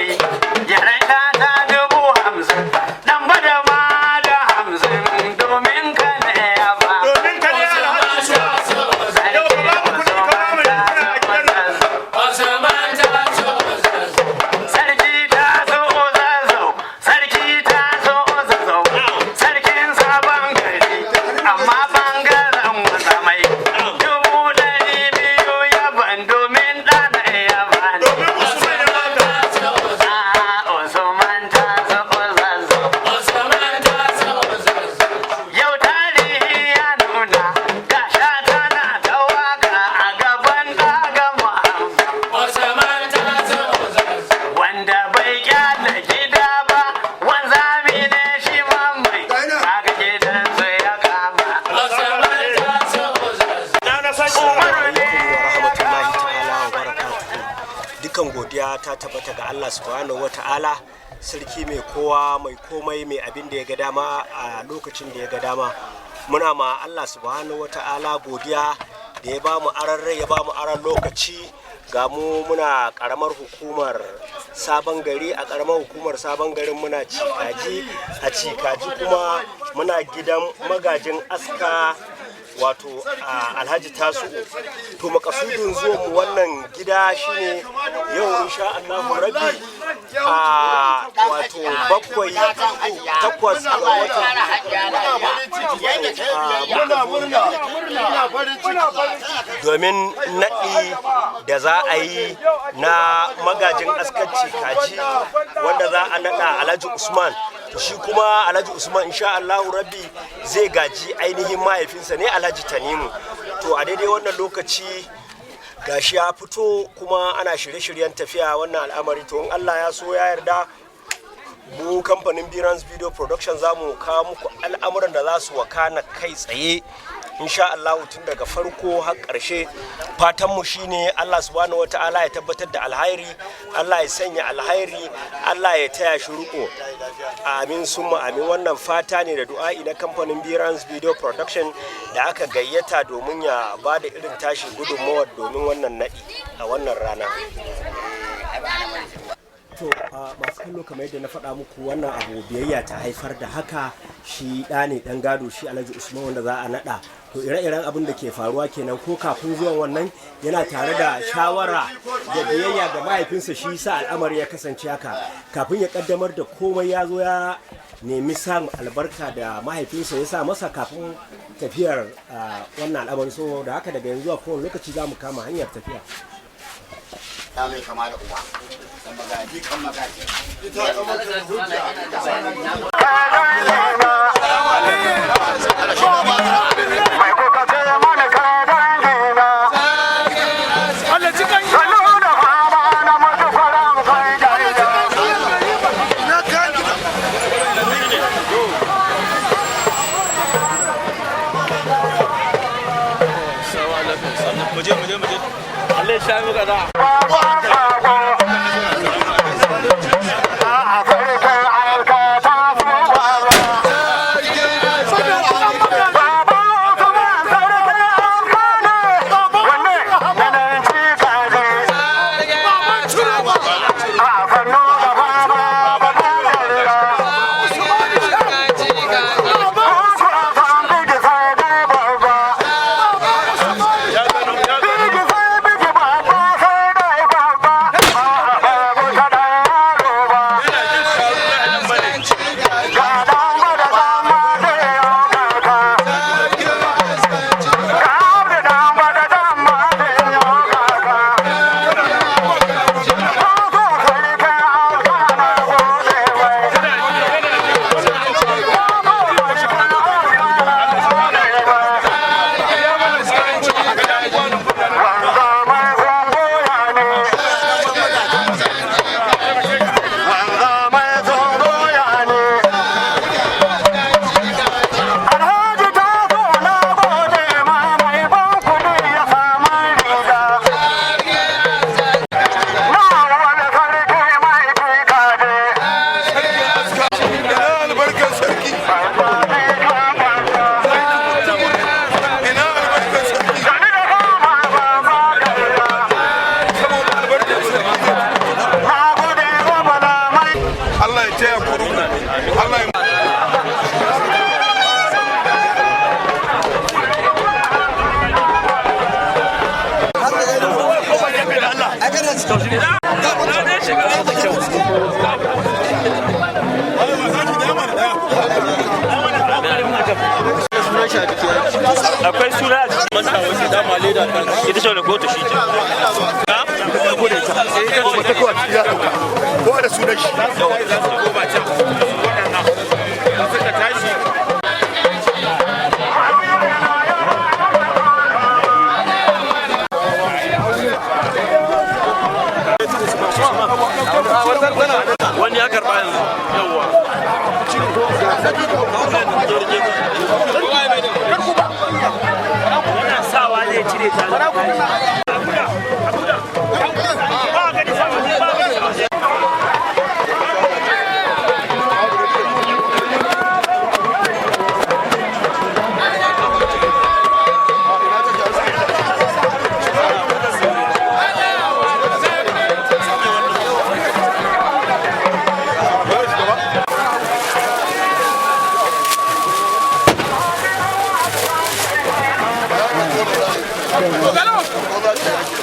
kuɗi. Yaran ta 50,000, dan bada ma da 50 domin ka ne ya ba. Domin ka ne, Alhaji Usman. Yau ka ba mu kuɗi, ka ba mu riguna a gidan nan. Sarki ta so Zazzau, sarki ta so Zazzau, sarkin Sabon Gari, amma bangaren mai 200,000 yaban domin ɗana ya bani. Domin Usman ya baka. Ah, Usman ta so Zazzau. Yau tarihi ya nuna ga shata na ta waka a gaban ɗaga Muhammad. Wanda bai kyale gida ba, wanzami ne shi ma mai kaga gidansu ya kama. Na san shi. Umaru ne Wa rahmatullahi ta'ala wa barakatuhu. Dukan godiya ta tabbata ga Allah subhanahu wa ta'ala, sarki mai kowa mai komai, mai abin da ya ga dama a lokacin da ya ga dama. Muna ma Allah subhanahu wa ta'ala godiya da ya ba mu aran rai, ya ba mu aran lokaci. Ga mu muna karamar hukumar Sabon Gari. A karamar hukumar Sabon Garin muna Cikaji. A Cikaji kuma muna gidan magajin aska, wato a Alhaji Tasu. To, makasudin zuwan mu wannan gida shine yau insha Allahu rabbi, a wato 7, 8 ga watan Muna murna, muna farin ciki. Domin naɗi da za a yi na magajin askar Cikaji, wanda za a naɗa Alhaji Usman. To, shi kuma Alhaji Usman insha Allahu rabbi zai gaji ainihin mahaifinsa ne, Alhaji Tanimu. To, a daidai wannan lokaci gashi ya fito kuma ana shirye-shiryen tafiya wannan al'amari. To, in Allah ya so ya yarda, mu kamfanin Birans Video Production za mu kawo muku al'amuran da za su wakana kai tsaye insha Allah, tun daga farko har ƙarshe. Fatanmu shine Allah subhanahu wata'ala ya tabbatar da alhairi, Allah ya sanya alhairi, Allah ya taya shi riko. Amin summa amin. Wannan fata ne da du'a'i na kamfanin Birans Video Production da aka gayyata domin ya ba da irin tashi gudunmawar domin wannan naɗi a wannan rana. To, masu kallo, kamar yadda na faɗa muku, wannan abu biyayya ta haifar da haka. Shi ɗa ne ɗan gado, shi Alhaji Usman wanda za a naɗa. To, ire-iren abin da ke faruwa kenan. Ko kafin zuwan wannan yana tare da shawara da biyayya ga mahaifinsa, shi sa al'amari ya kasance haka. Kafin ya kaddamar da komai ya zo ya nemi samun albarka da mahaifinsa ya sa masa kafin tafiyar wannan al'amari. So da haka daga yanzu a kowane lokaci za mu kama hanyar tafiya. Ta mai kama da uba da magaji kan magaji. Ita zama ta hujja. Mai kuka ce mana kadan gina. Sannu da fama na mutu faran kai daida. Ina kayan gida. Muje, muje, muje. Allah ya sha muka da. A farkon alka ta fi baba. Baba Usman. Ita ce wani kotu shi ce. Ko da sunan shi. Wani ya karba yanzu. Yawwa. Yana sawa zai cire ta.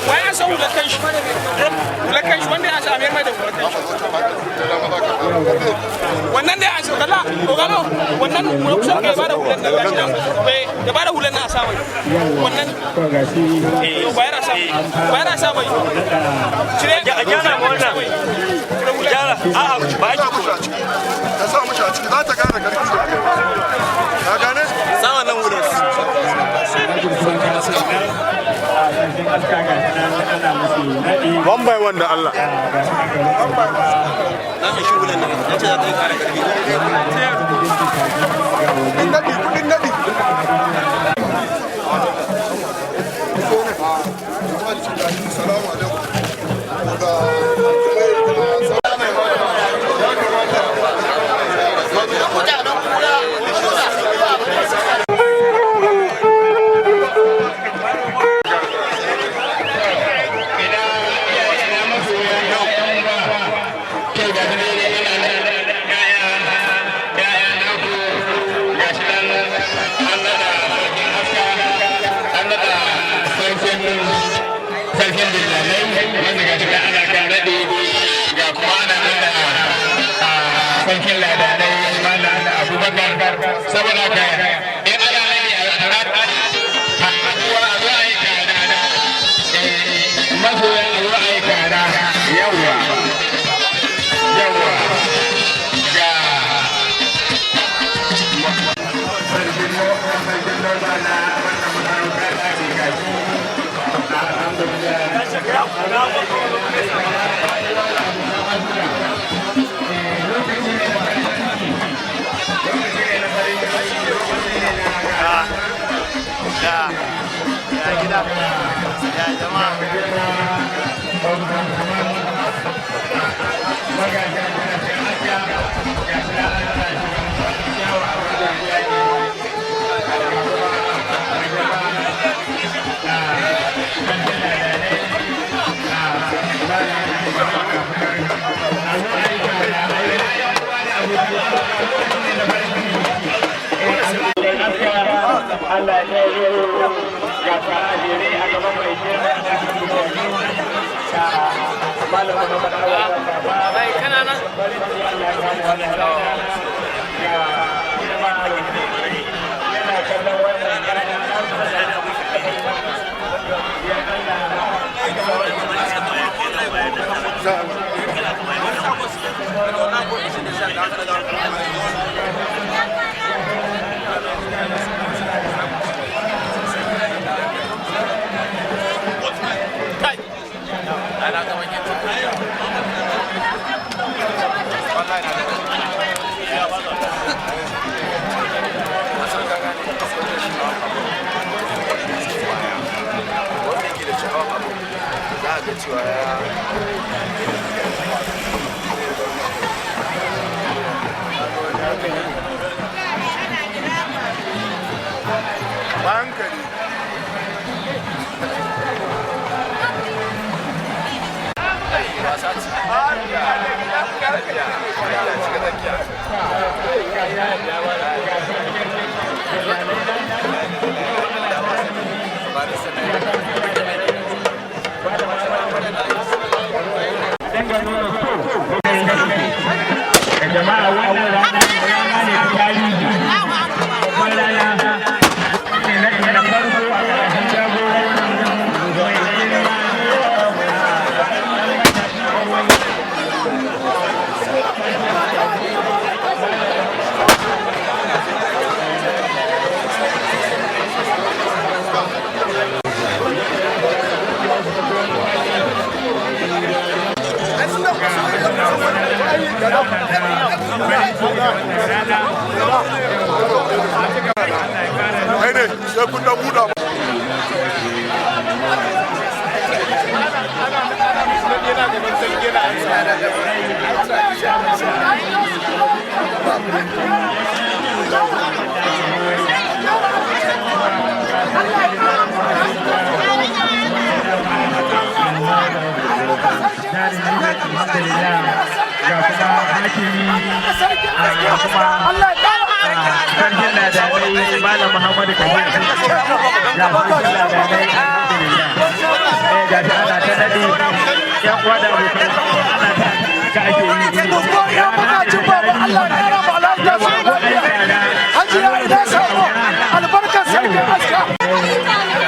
Wai ya san hular kanshi, hular kanshi wanda ya sa mai da hular kanshi wannan da ya sa kala ogalo wannan kusa kai ba da hular nan gashi nan eh da ba da hular nan a sa mai wannan eh bayar a sa, bayar a sa mai cire. A gyara ma wannan. Gyara. A'a, ba ki ko. Ta sa mishi a ciki za ta gane karfi. Ka gane? Sa wannan wurin. One by one da Allah. Za ka shi wulan nan. Ya ce za ta yi kara karfi. Kudin nadi, kudin nadi. Salamu alaikum. Sarkin dillalai wanda ga shi ana kan raɗe, ga kuma ana nada sarkin ladanai Malam Abubakar. Saboda ka in ana raɗe a haɗuwa a zo a yi kana, masoyan a zo a yi kana. Yawwa, yawwa, ga sarkin noma na wannan masarauta ta ce gashi. Allah ya yi ga jere a gaban mai girma da Malam Muhammad Awal. Bai kana nan. Yana kallon wannan. Wanda yake da sha'awar abu za a ga cewa ya hankali. Kai ne sai kun dan buɗa. Alhamdulillah, ga kuma hakimi, ga kuma sarkin ladanai, Malam Muhammadu Kabir, ga sarkin ladanai. Alhamdulillah, ga shi ana ta nadi, yan uwa da abokan, ana ta haka ake yi. Ya bukacin baba, Allah ya kara ma lafiya su lafiya. Hajiya, ina sako albarkar sarkin aska.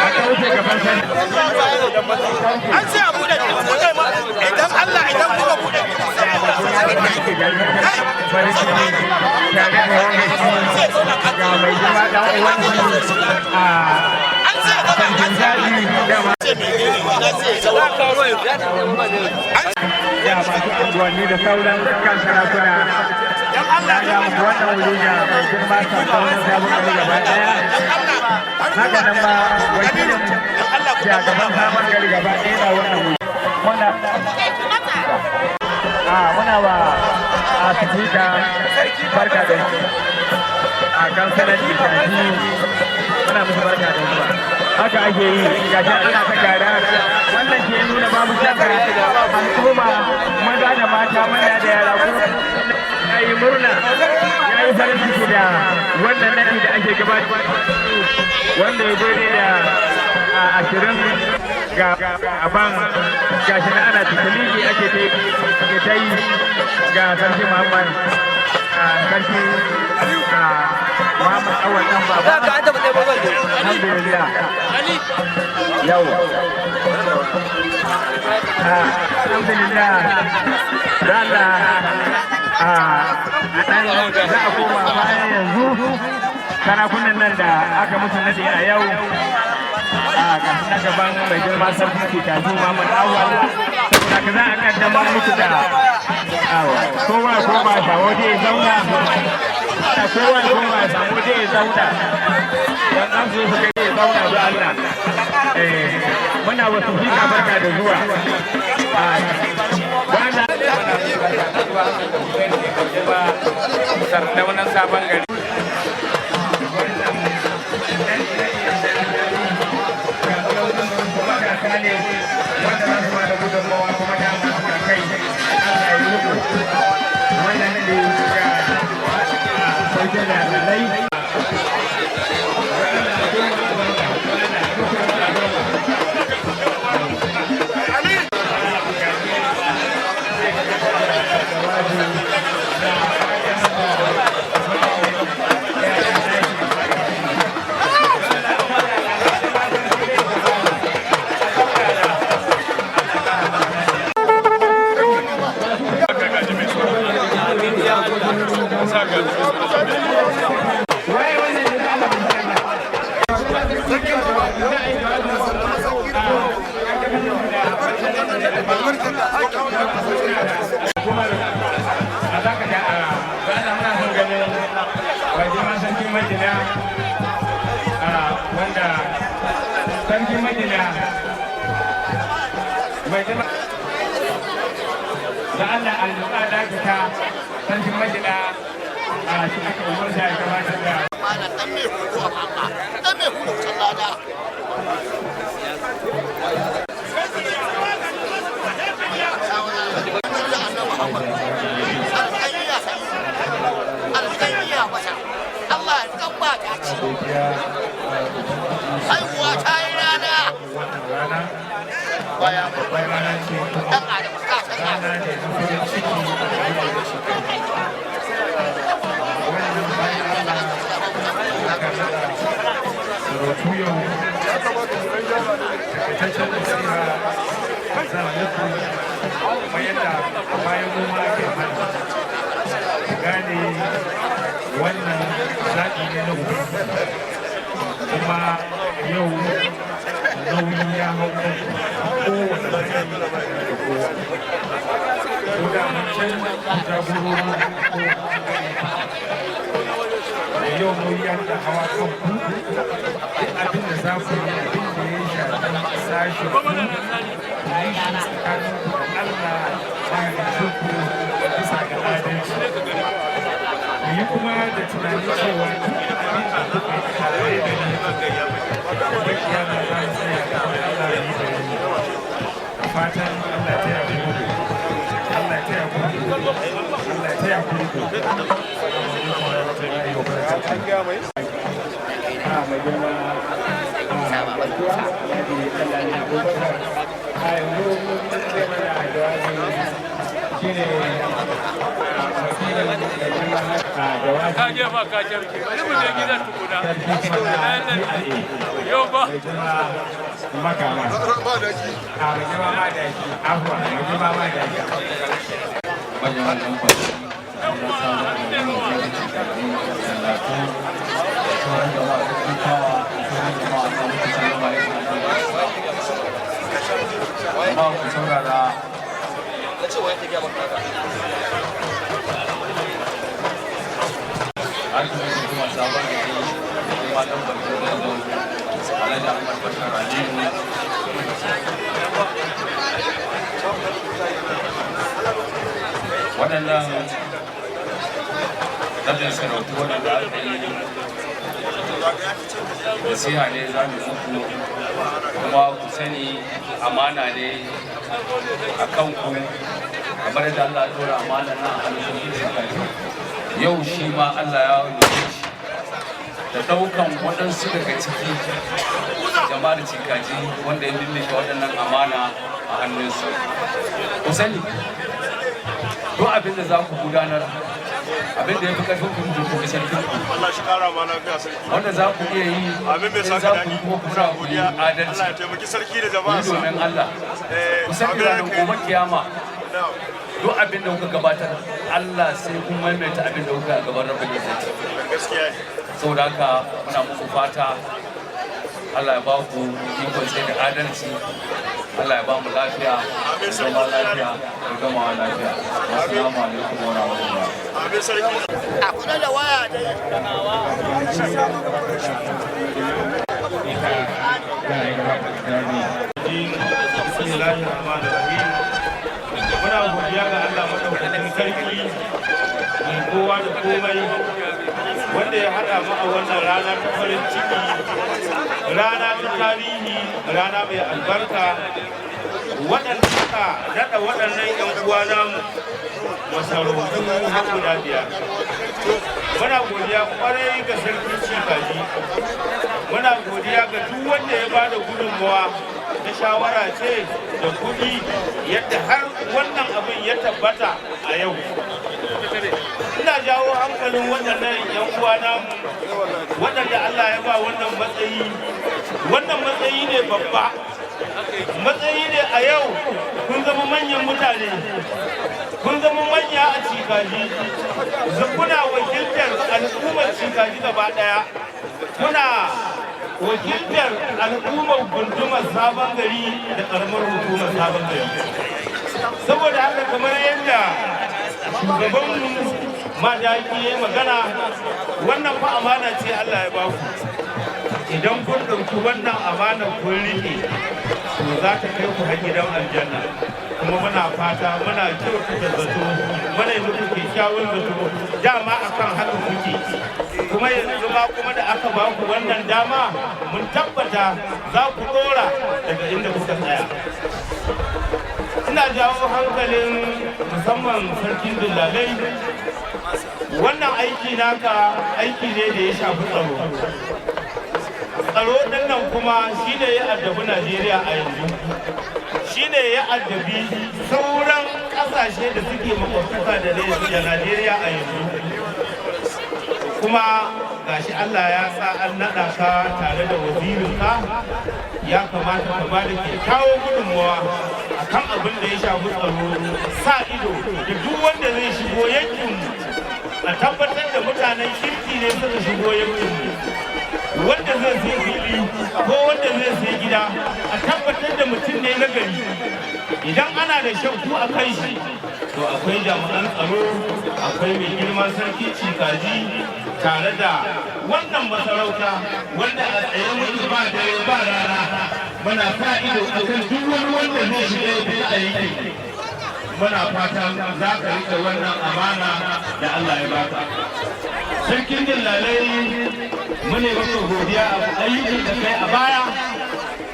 Aka wuce gaban sarki. An sai a buɗe buɗe ma idan Allah, idan kuka buɗe. Farin ciki tare da wanga shi, ga mai girma dan uwan shi a sarkin daji dama da masu unguwanni da sauran dukkan sarakuna na ga muku wannan wuri ga mai girma sarkin sabon gari gaba daya. Haka nan ma wakilin jagaban sabon gari gaba daya na wannan wuri. Muna wa a sifika barka da a kan sanar ikaji, muna musu barka da zuwa. Haka ake yi, ga shi ana ta gara. Wannan ke nuna babu shakka al'umma, maza da mata, manya da yara, ko ya yi murna, ya yi farin ciki da wannan nadi da ake gabatar, wanda ya daidai da 20 ga aban. Gashi na ana tiligi ake ta yi. Ga sarki Muhammad, sarki Muhammad Awal dan baba. Alhamdulillah, yau alhamdulillah da Allah za a koma bayan yanzu. Sarakunan nan da aka musu nadi a yau, a gasu na gaban mai girma sarki Kitazu Muhammad Awal. Saboda za a kaddamar musu da kowa koma samu waje ya zauna, kowa koma samu waje ya zauna, dan an zo su kai ya zauna da Allah. Muna wasu fika barka da zuwa. Wannan Sardaunan sabon gari. Matasa ne wanda za su bada gudunmawa kuma da masu kai. Allah ya yi muku wannan ne ga sauke da lalai. A za ka ga a ana muna son ganin wajen sarkin Madina, wanda sarkin Madina mai jima da Allah a nutsa dakata. Sarkin Madina a shi aka umarta ya gabatar da Malam dan mai hudu a Allah, dan mai hudu wutar lada. Allah ya kan ta ci. Haihuwa ta yi rana. Rana babbar rana ce. Dan Adam ka san Rana ne na farin ciki da shi wannan bayan Allah aka nada sarautu yau. Takaitaccen nasiha zan muku, kamar yadda a bayan mu ma ake mana. Ku gane wannan zaɓi ne na Ubangiji, kuma yau nauyi ya hau kan kowane matsayi da kowa. Ko da can jagorori ko da yau nauyi ya da hawa kan ku, duk abin da za ku yi, abin da ya shafi sashen ku, ku yi shi tsakanin ku da Allah mahalicin ku bisa ga adalci. Ku yi kuma da tunanin cewa duk abin da kuka yi tare da ni, gobe kiyama za mu tsaya gaban Allah mu yi bayani. Da fatan Allah ya taya ku riko. Allah ya taya ku riko. Allah ya taya ku riko. Assalamu alaikum warahmatullahi wabarakatuh. Mai girma garkuwa Alhaji Ɗanlami Abubakar, a yanzu zai mana jawabi, shine wakilin mai girma a jawabi. Ka jefa ka jarke. Bari mu je gidan tukuna. Sarki kuma na GRA. Yau ba. Mai girma makama, a mai girma madaki, afuwa, mai girma madaki. Manyan manyan kwanci na sabon sallatu da sauran jama'a da kawa da sauran jama'a na muku sallama alaikum. Jama'a, ku saurara. Har kuma yi kuma sabon gari da kuma dan barkin zazzau Alhaji Ahmad Bashar Aliyu. Waɗannan rabin sarautu waɗanda aka yi, nasiha ne za mu muku, kuma ku sani amana ne a kanku, kamar yadda Allah ya ɗora amana na a hannun sarki. Yau shi ma Allah ya nufe shi da ɗaukan waɗansu daga ciki jama'ar Cikaji wanda ya lullube waɗannan amana a hannunsu. Ku sani, duk abin da za ku gudanar, abin da ya fi ƙarfin ku, ku fi sarkin ku. Allah shi kara ma lafiya, sarki. Wanda za ku iya yi, Amin, mai in saka za ku daɗi. yi, kuma ku sa ku yi adalci. Allah ya taimaki sarki da Ku yi jama'a. domin Allah. Ku sani, ranar gobe kiyama, duk abin da kuka gabatar, Allah sai kun maimaita abin da kuka gaban Rabbul Izzati. Gaskiya ne. Saboda haka muna muku fata Allah ya ba ku ikon sai da adalci. Allah ya ba mu lafiya da zama lafiya da gamawa lafiya. Assalamu alaikum wa rahmatullah. Amin, sarki. A kula da waya dai. Bismillahirrahmanirrahim. Muna godiya ga Allah madaukakin sarki, mai kowa da komai, wanda ya haɗa mu a wannan rana ta farin ciki, rana ta tarihi, rana mai albarka. Waɗanda suka daɗa waɗannan 'yan uwa namu masarautu har guda biyar. Muna godiya kwarai ga sarki Cikaji. Muna godiya ga duk wanda ya bada gudunmawa ta shawara ce da kuɗi, yadda har wannan abin ya tabbata a yau. Ina jawo hankalin waɗannan 'yan uwa namu waɗanda Allah ya ba wannan matsayi. Wannan matsayi ne babba, matsayi ne a yau. Kun zama manyan mutane, kun zama manya a Cikaji. Kuna wakiltar al'ummar Cikaji gaba ɗaya, kuna wakiltar al'ummar gundumar Sabon Gari da ƙaramar hukumar Sabon Gari. Saboda haka, kamar yadda shugabanmu madaki ya yi magana, wannan fa amana ce Allah ya baku. Idan kun ɗauki wannan amana kun riƙe, to za ta kai ku har gidan aljanna. Kuma muna fata, muna kyautata zato, muna yi muku kyakkyawan zato, dama akan haka kuke. Kuma yanzu ma kuma da aka ba ku wannan dama, mun tabbata za ku ɗora daga inda kuka tsaya. Ina jawo hankalin musamman sarkin dillalai. Wannan aiki naka aiki ne da ya shafi tsaro. Tsaro ɗin nan kuma shine ya addabi Najeriya a yanzu, shine ya addabi sauran ƙasashe da suke makwabtaka da Najeriya a yanzu. Kuma gashi Allah ya sa an naɗa ka tare da wazirinka, ya kamata ka ba da kyakkyawan gudunmawa a kan abin da ya shafi tsaro, sa ido da duk wanda zai shigo yankinmu, a tabbatar da mutanen kirki ne suka shigo yankinmu. Wanda zai sai fili ko wanda zai sai gida, a tabbatar da mutum ne na gari. Idan ana da shakku a kan shi, to akwai jami'an tsaro, akwai mai girma Sarki Cikaji tare da wannan masarauta, wanda a tsaye muke ba dare ba rana, muna sa ido akan duk wani wanda zai shiga ya fita a yankin. Muna fatan za ka riƙe wannan amana da Allah ya baka. Sarkin Dillalai, mune maka godiya a ayyukan da kai a baya,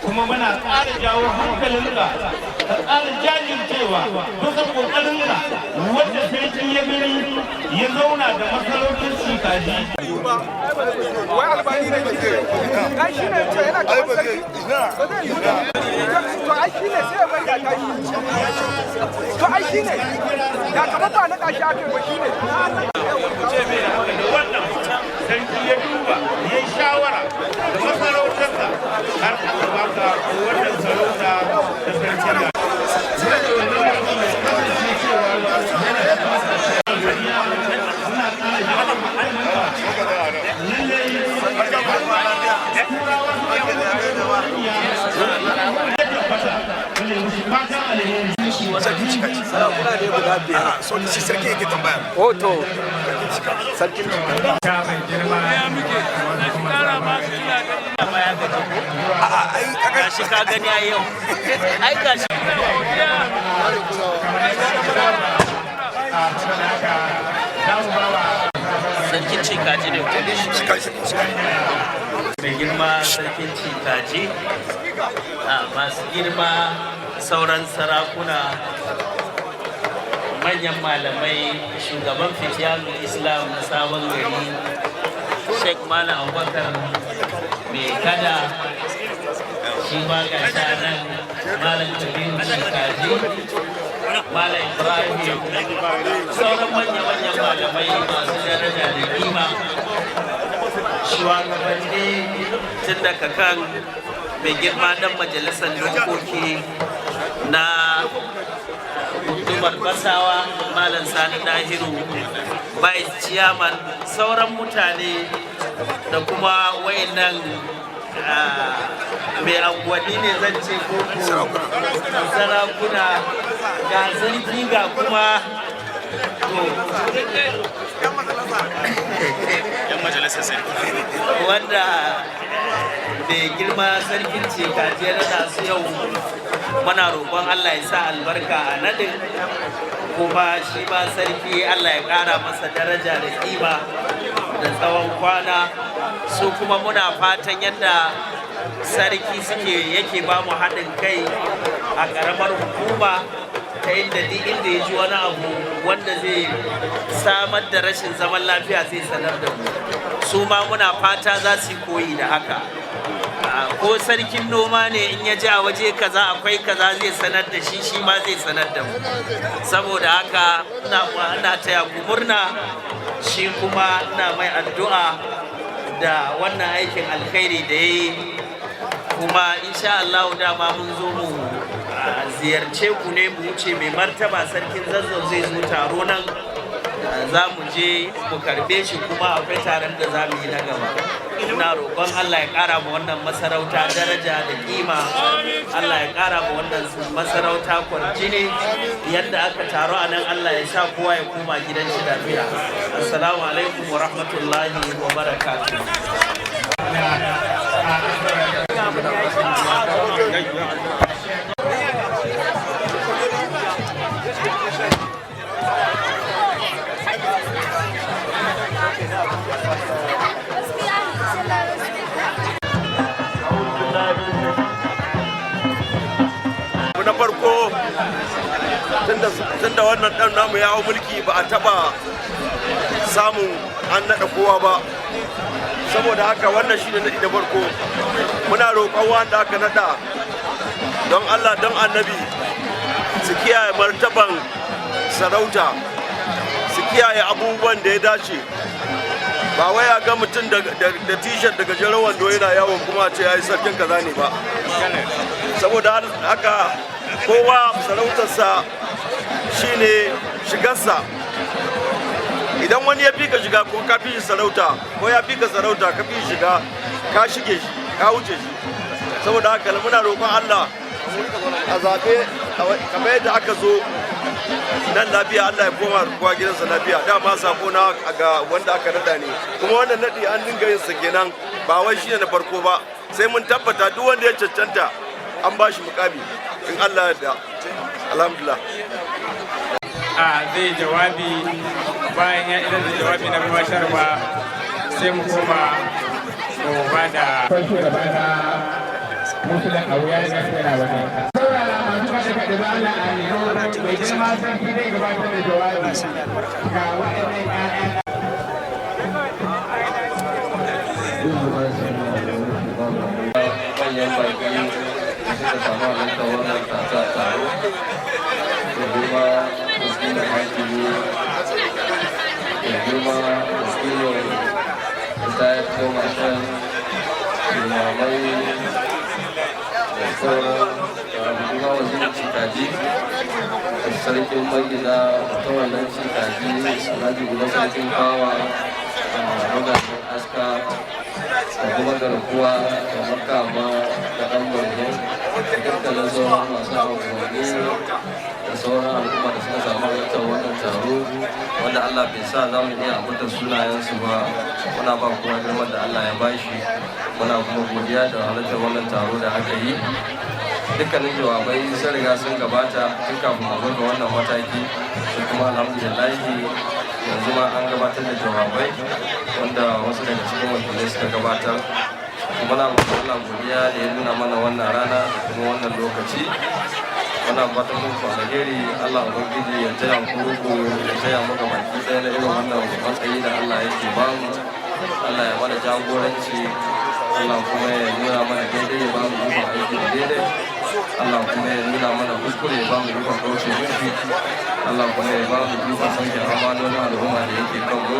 kuma muna ƙara jawo hankalinka ka ƙara jajircewa bisa ƙoƙarinka wanda sarki ya gani ya zauna da masarautar Cikaji. Wai Albani ne ke, ai shi ne ce yana kamar sarki ba zai yi ba. To ai shi ne sai ya bari a tashi. To ai shi ne da kamar ba na tashi aka yi ba shi ne. Da wannan sarki ya duba, ya yi shawara da masarautarsa har aka baka wannan sarauta da sarki da Sarki yake tambaya. Oh to sarkin Ta mai girma. Gashi ka gani a yau, ai gashi. Sarkin Cikaji ne ko? Mai girma Sarkin Cikaji, a masu girma sauran sarakuna, manyan malamai, shugaban Fitiyanul Islam na Sabon Gari, Sheikh Malam Abubakar Mai Kada, shi ma ga nan, Malam Kabiru Cikaji, Malam Ibrahim, sauran manya-manyan malamai masu daraja da kima, shugabanni, tun daga kan mai girma dan majalisar dokoki na gundumar Basawa, Malam Sani Dahiru, vice chairman, sauran mutane da kuma wayannan mai anguwanni ne zan ce ko sarakuna, ga sarki, ga kuma to Yan majalisar sarki. Wanda mai girma Sarkin Cikaji ya naɗa su yau, muna roƙon Allah ya sa albarka a naɗin, kuma shi ma sarki Allah ya ƙara masa daraja da kima da tsawon kwana. Su kuma muna fatan yadda sarki suke yake ba mu haɗin kai a ƙaramar hukuma, ta inda duk inda ya ji wani abu wanda zai samar da rashin zaman lafiya zai sanar da mu, su ma muna fata za su yi koyi da haka. Ko sarkin noma ne, in ya ji a waje kaza akwai kaza, zai sanar da shi, shi ma zai sanar da mu. Saboda haka ina taya ku murna, shi kuma ina mai addu'a da wannan aikin alkhairi da ya yi. Kuma insha Allah dama mun zo mu ziyarce ku ne mu wuce. Mai martaba Sarkin Zazzau zai zo taro nan, za mu je mu karbe shi, kuma akwai taron da za mu yi na gaba. Ina roƙon Allah ya ƙara mu wannan masarauta daraja da kima, Allah ya ƙara mu wannan masarauta kwarjini. Yadda aka taru a nan, Allah ya sa kowa ya koma gidan shi lafiya. Assalamu alaikum wa rahmatullahi wa barakatuh. Na farko, tunda wannan dan namu ya hau mulki, ba a taba samun an naɗa kowa ba. Saboda haka wannan shi ne naɗi da farko. Muna roƙon wanda aka naɗa, don Allah don Annabi su kiyaye martaban sarauta, su kiyaye abubuwan da ya dace. Ba wai a ga mutum da t-shirt da gajeren wando yana yawon kuma a ce ya yi sarkin kaza ne ba. Saboda haka kowa sarautarsa shine shigarsa. Idan wani ya fi ka shiga, ko ka fi shi sarauta, ko ya fi ka sarauta ka fi shiga, Ka shige shi, ka wuce shi. Saboda haka muna roƙon Allah a zaɓe kamar yadda aka zo nan lafiya, Allah ya koma kowa gidansa lafiya. Dama sako na ga wanda aka nada ne, kuma wannan nadi an dinga yin sa kenan, ba wai shine na farko ba. Sai mun tabbata duk wanda ya cancanta an ba shi mukami in Allah ya yarda. Alhamdulillah. A zai jawabi. Bayan ya idar da jawabi na gabatarwa, sai mu koma mu ba da Shugaba na musulun abu ya riga yana wajen. Saurara masu kaɗe kaɗe ba, Allah a nemo mai girma sarki zai gabatar da jawabi ga waɗannan 'ya'ya. Manyan baki da suka samu halartar wannan taro, da girma wakilin hakimi, da girma wakilin retired marshal, limamai da sauran girma wazirin Cikaji da sarkin magina ta wannan Cikaji, Alhaji Guda, sarkin Fawa, a magajin aska, da kuma garkuwa da makama da ɗan Borno, da dukkanin sauran masu amfani da sauran al'umma da suka samu halartar wannan taro, wanda Allah bai sa za mu iya ambata sunayensu ba. Muna ba kowa girman da Allah ya bashi, muna kuma godiya da halartar wannan taro da aka yi. Dukkanin jawabai sun riga sun gabata tun kafin a ga wannan mataki, da kuma alhamdulillahi yanzu ma an gabatar da jawabai wanda wasu daga cikin wakilai suka gabatar. Kuma na Allah godiya da ya nuna mana wannan rana da kuma wannan lokaci. Muna fatan muku alheri. Allah ubangiji ya taya ku riko, ya taya mu ga baki ɗaya na irin wannan matsayi da Allah yake bamu. Allah ya mana jagoranci, Allah kuma ya nuna mana daidai, ya bamu ikon aiki da daidai. Allah kuma ya nuna mana kuskure, ya bamu ikon kauce mishi. Allah kuma ya bamu ikon sauke amanonin al'umma da yake kan mu.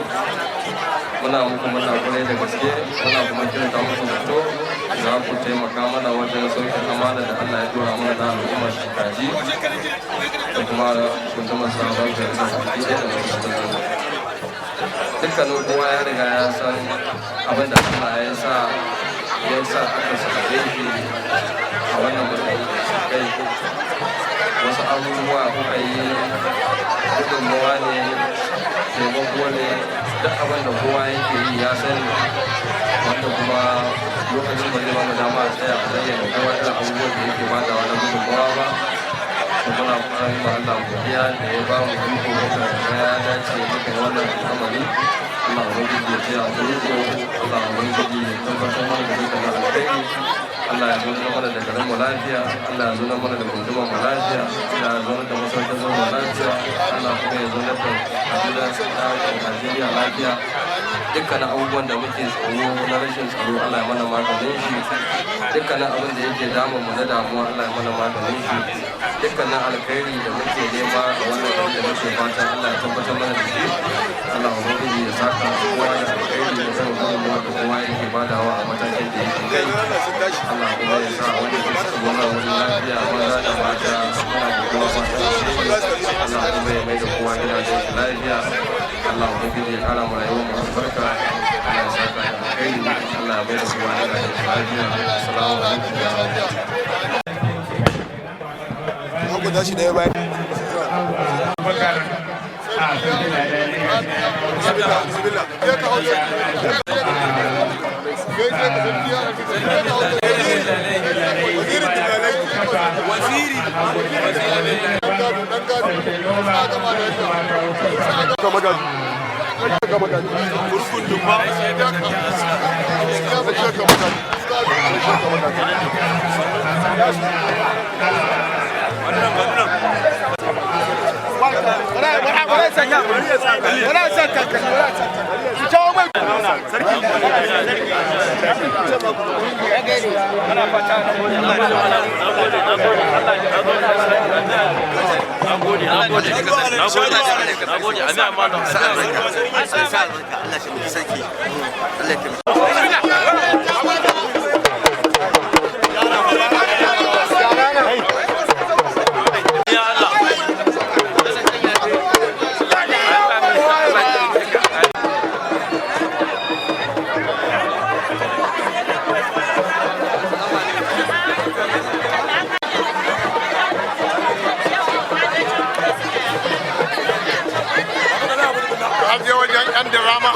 Muna muku muna kwarai da gaske, muna kuma kiranta muku zato za ku taimaka mana wajen sauke amana da Allah ya dora mana na al'ummar Kaji da kuma gundumar Sabon Gari da baki ɗaya da masarautar. Dukkanin kowa ya riga ya san abin da Allah ya sa aka sake shi a wannan matsayi da kai. Wasu abubuwa kuka yi, gudunmawa ne, taimako ne, duk abin da kowa yake yi ya sani, wanda kuma lokacin ba zai ba mu dama a tsaya a zayyana kowa irin abubuwan da yake badawa na gudunmawa ba. To, muna fara yi ma Allah godiya da ya ba mu iko muka ga ya dace muka yi wannan al'amari. Allah ubangiji ya taya mu riko, Allah ubangiji ya tabbatar mana da dukkan alkhairi. Allah ya zauna mana da garin mu lafiya, Allah ya zauna mana da gundumar mu lafiya, Allah ya zauna da masarautar mu lafiya, Allah kuma ya zauna da Abuja da Najeriya lafiya. Dukkanin abubuwan da muke tsoro na rashin tsaro, Allah ya mana maganin shi. Dukkanin abin da yake damun mu na damuwa, Allah ya mana maganin shi. Dukkanin alkhairi da muke nema a wannan gari da muke fata, Allah ya tabbatar mana da shi. Allah ubangiji ya saka kowa da alkhairi da zan gudunmuwa da kowa yake badawa a matakin da yake kai. Allah kuma ya sa wanda suka zo wani lafiya, maza da mata, muna da kowa fatan alheri. Allah kuma ya mai da kowa gidajen shi lafiya. Allah ubangiji ya kara mu rayuwar mu albarka. Allah ya saka da alkhairi. Allah ya mai da kowa gidajen shi lafiya. Assalamu alaikum wa rahmatullahi. Ku tashi ɗaya bayan. Bakar a sarki da Bismillah, bismillah. Je ka hau. Gaishe ka sarki ya. Waziri Tilalai. Waziri. Dan gado. Sa gama da Ka magaji. Ka magaji. Gurgun dumma. Ka magaji. Ka magaji. An je wajen yan dirama.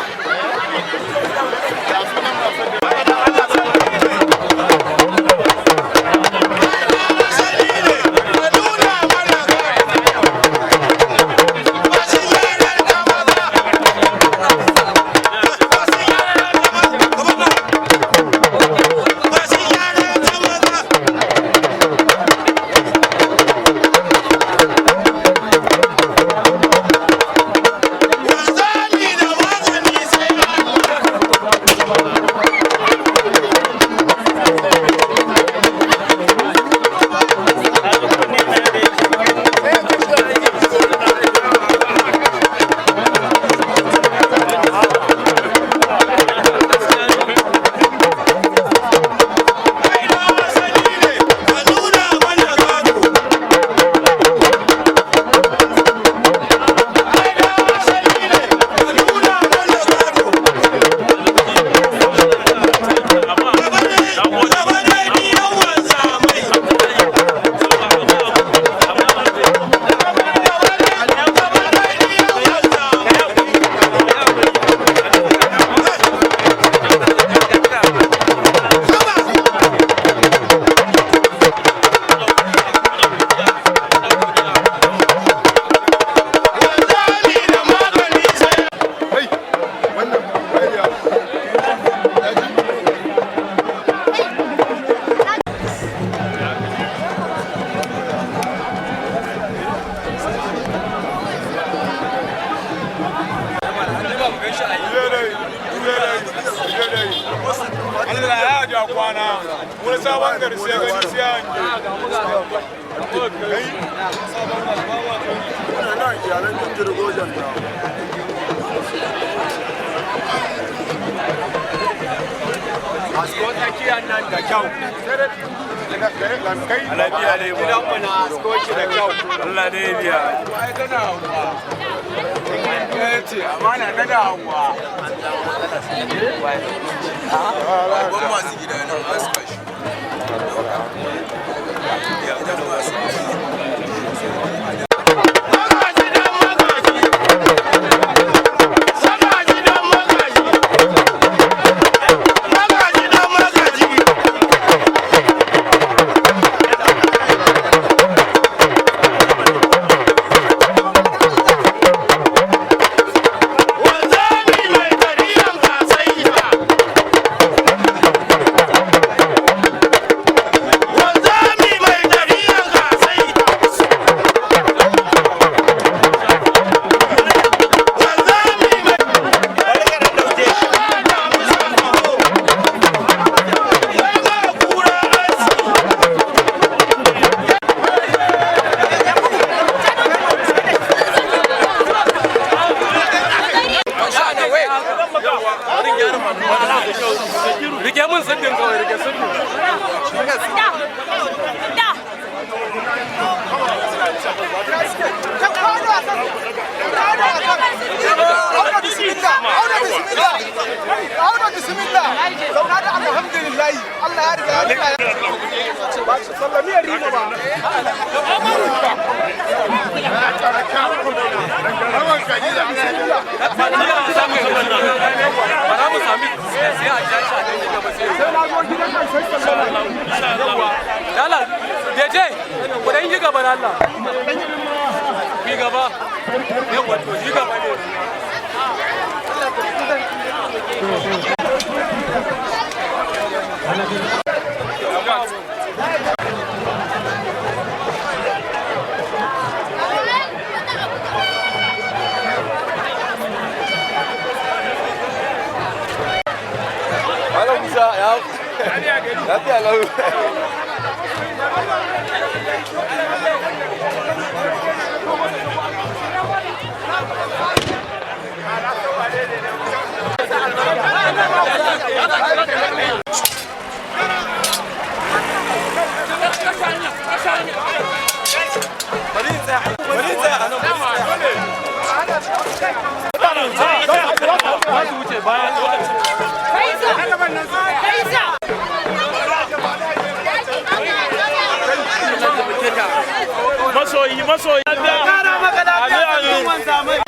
Allah ya ja kwana wani sabon gari sai gani sai hange. Nan iyalan jirgin gojan na. Asko tsakiyar nan da kyau. Lafiya dai ba. Gidanmu na asko shi da kyau. Allah ne ya biya. Ai tana hawa. Ya ce amana tana hawa. Babban masu gida nan aska shi. Gidan masu Rike mun siddin kawai, rike siddin. Dala, Deje, ku dan yi gaba da Allah. Yi gaba. Yawwa to yi gaba ne. Malam Musa ya lafiya lau. Masoyi, masoyi. Kara maka lafiya. Amin.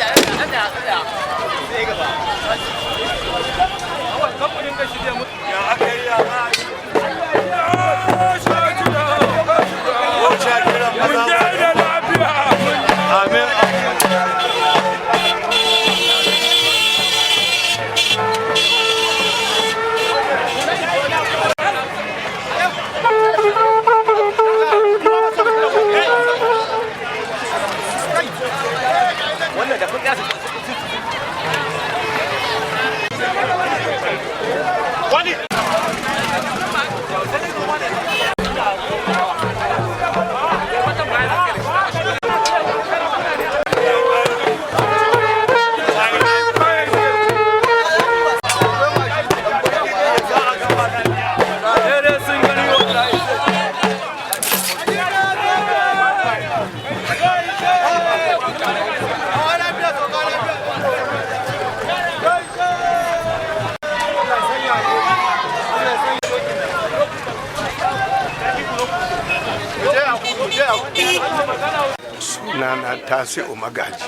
Sunana Tasi'u Magaji,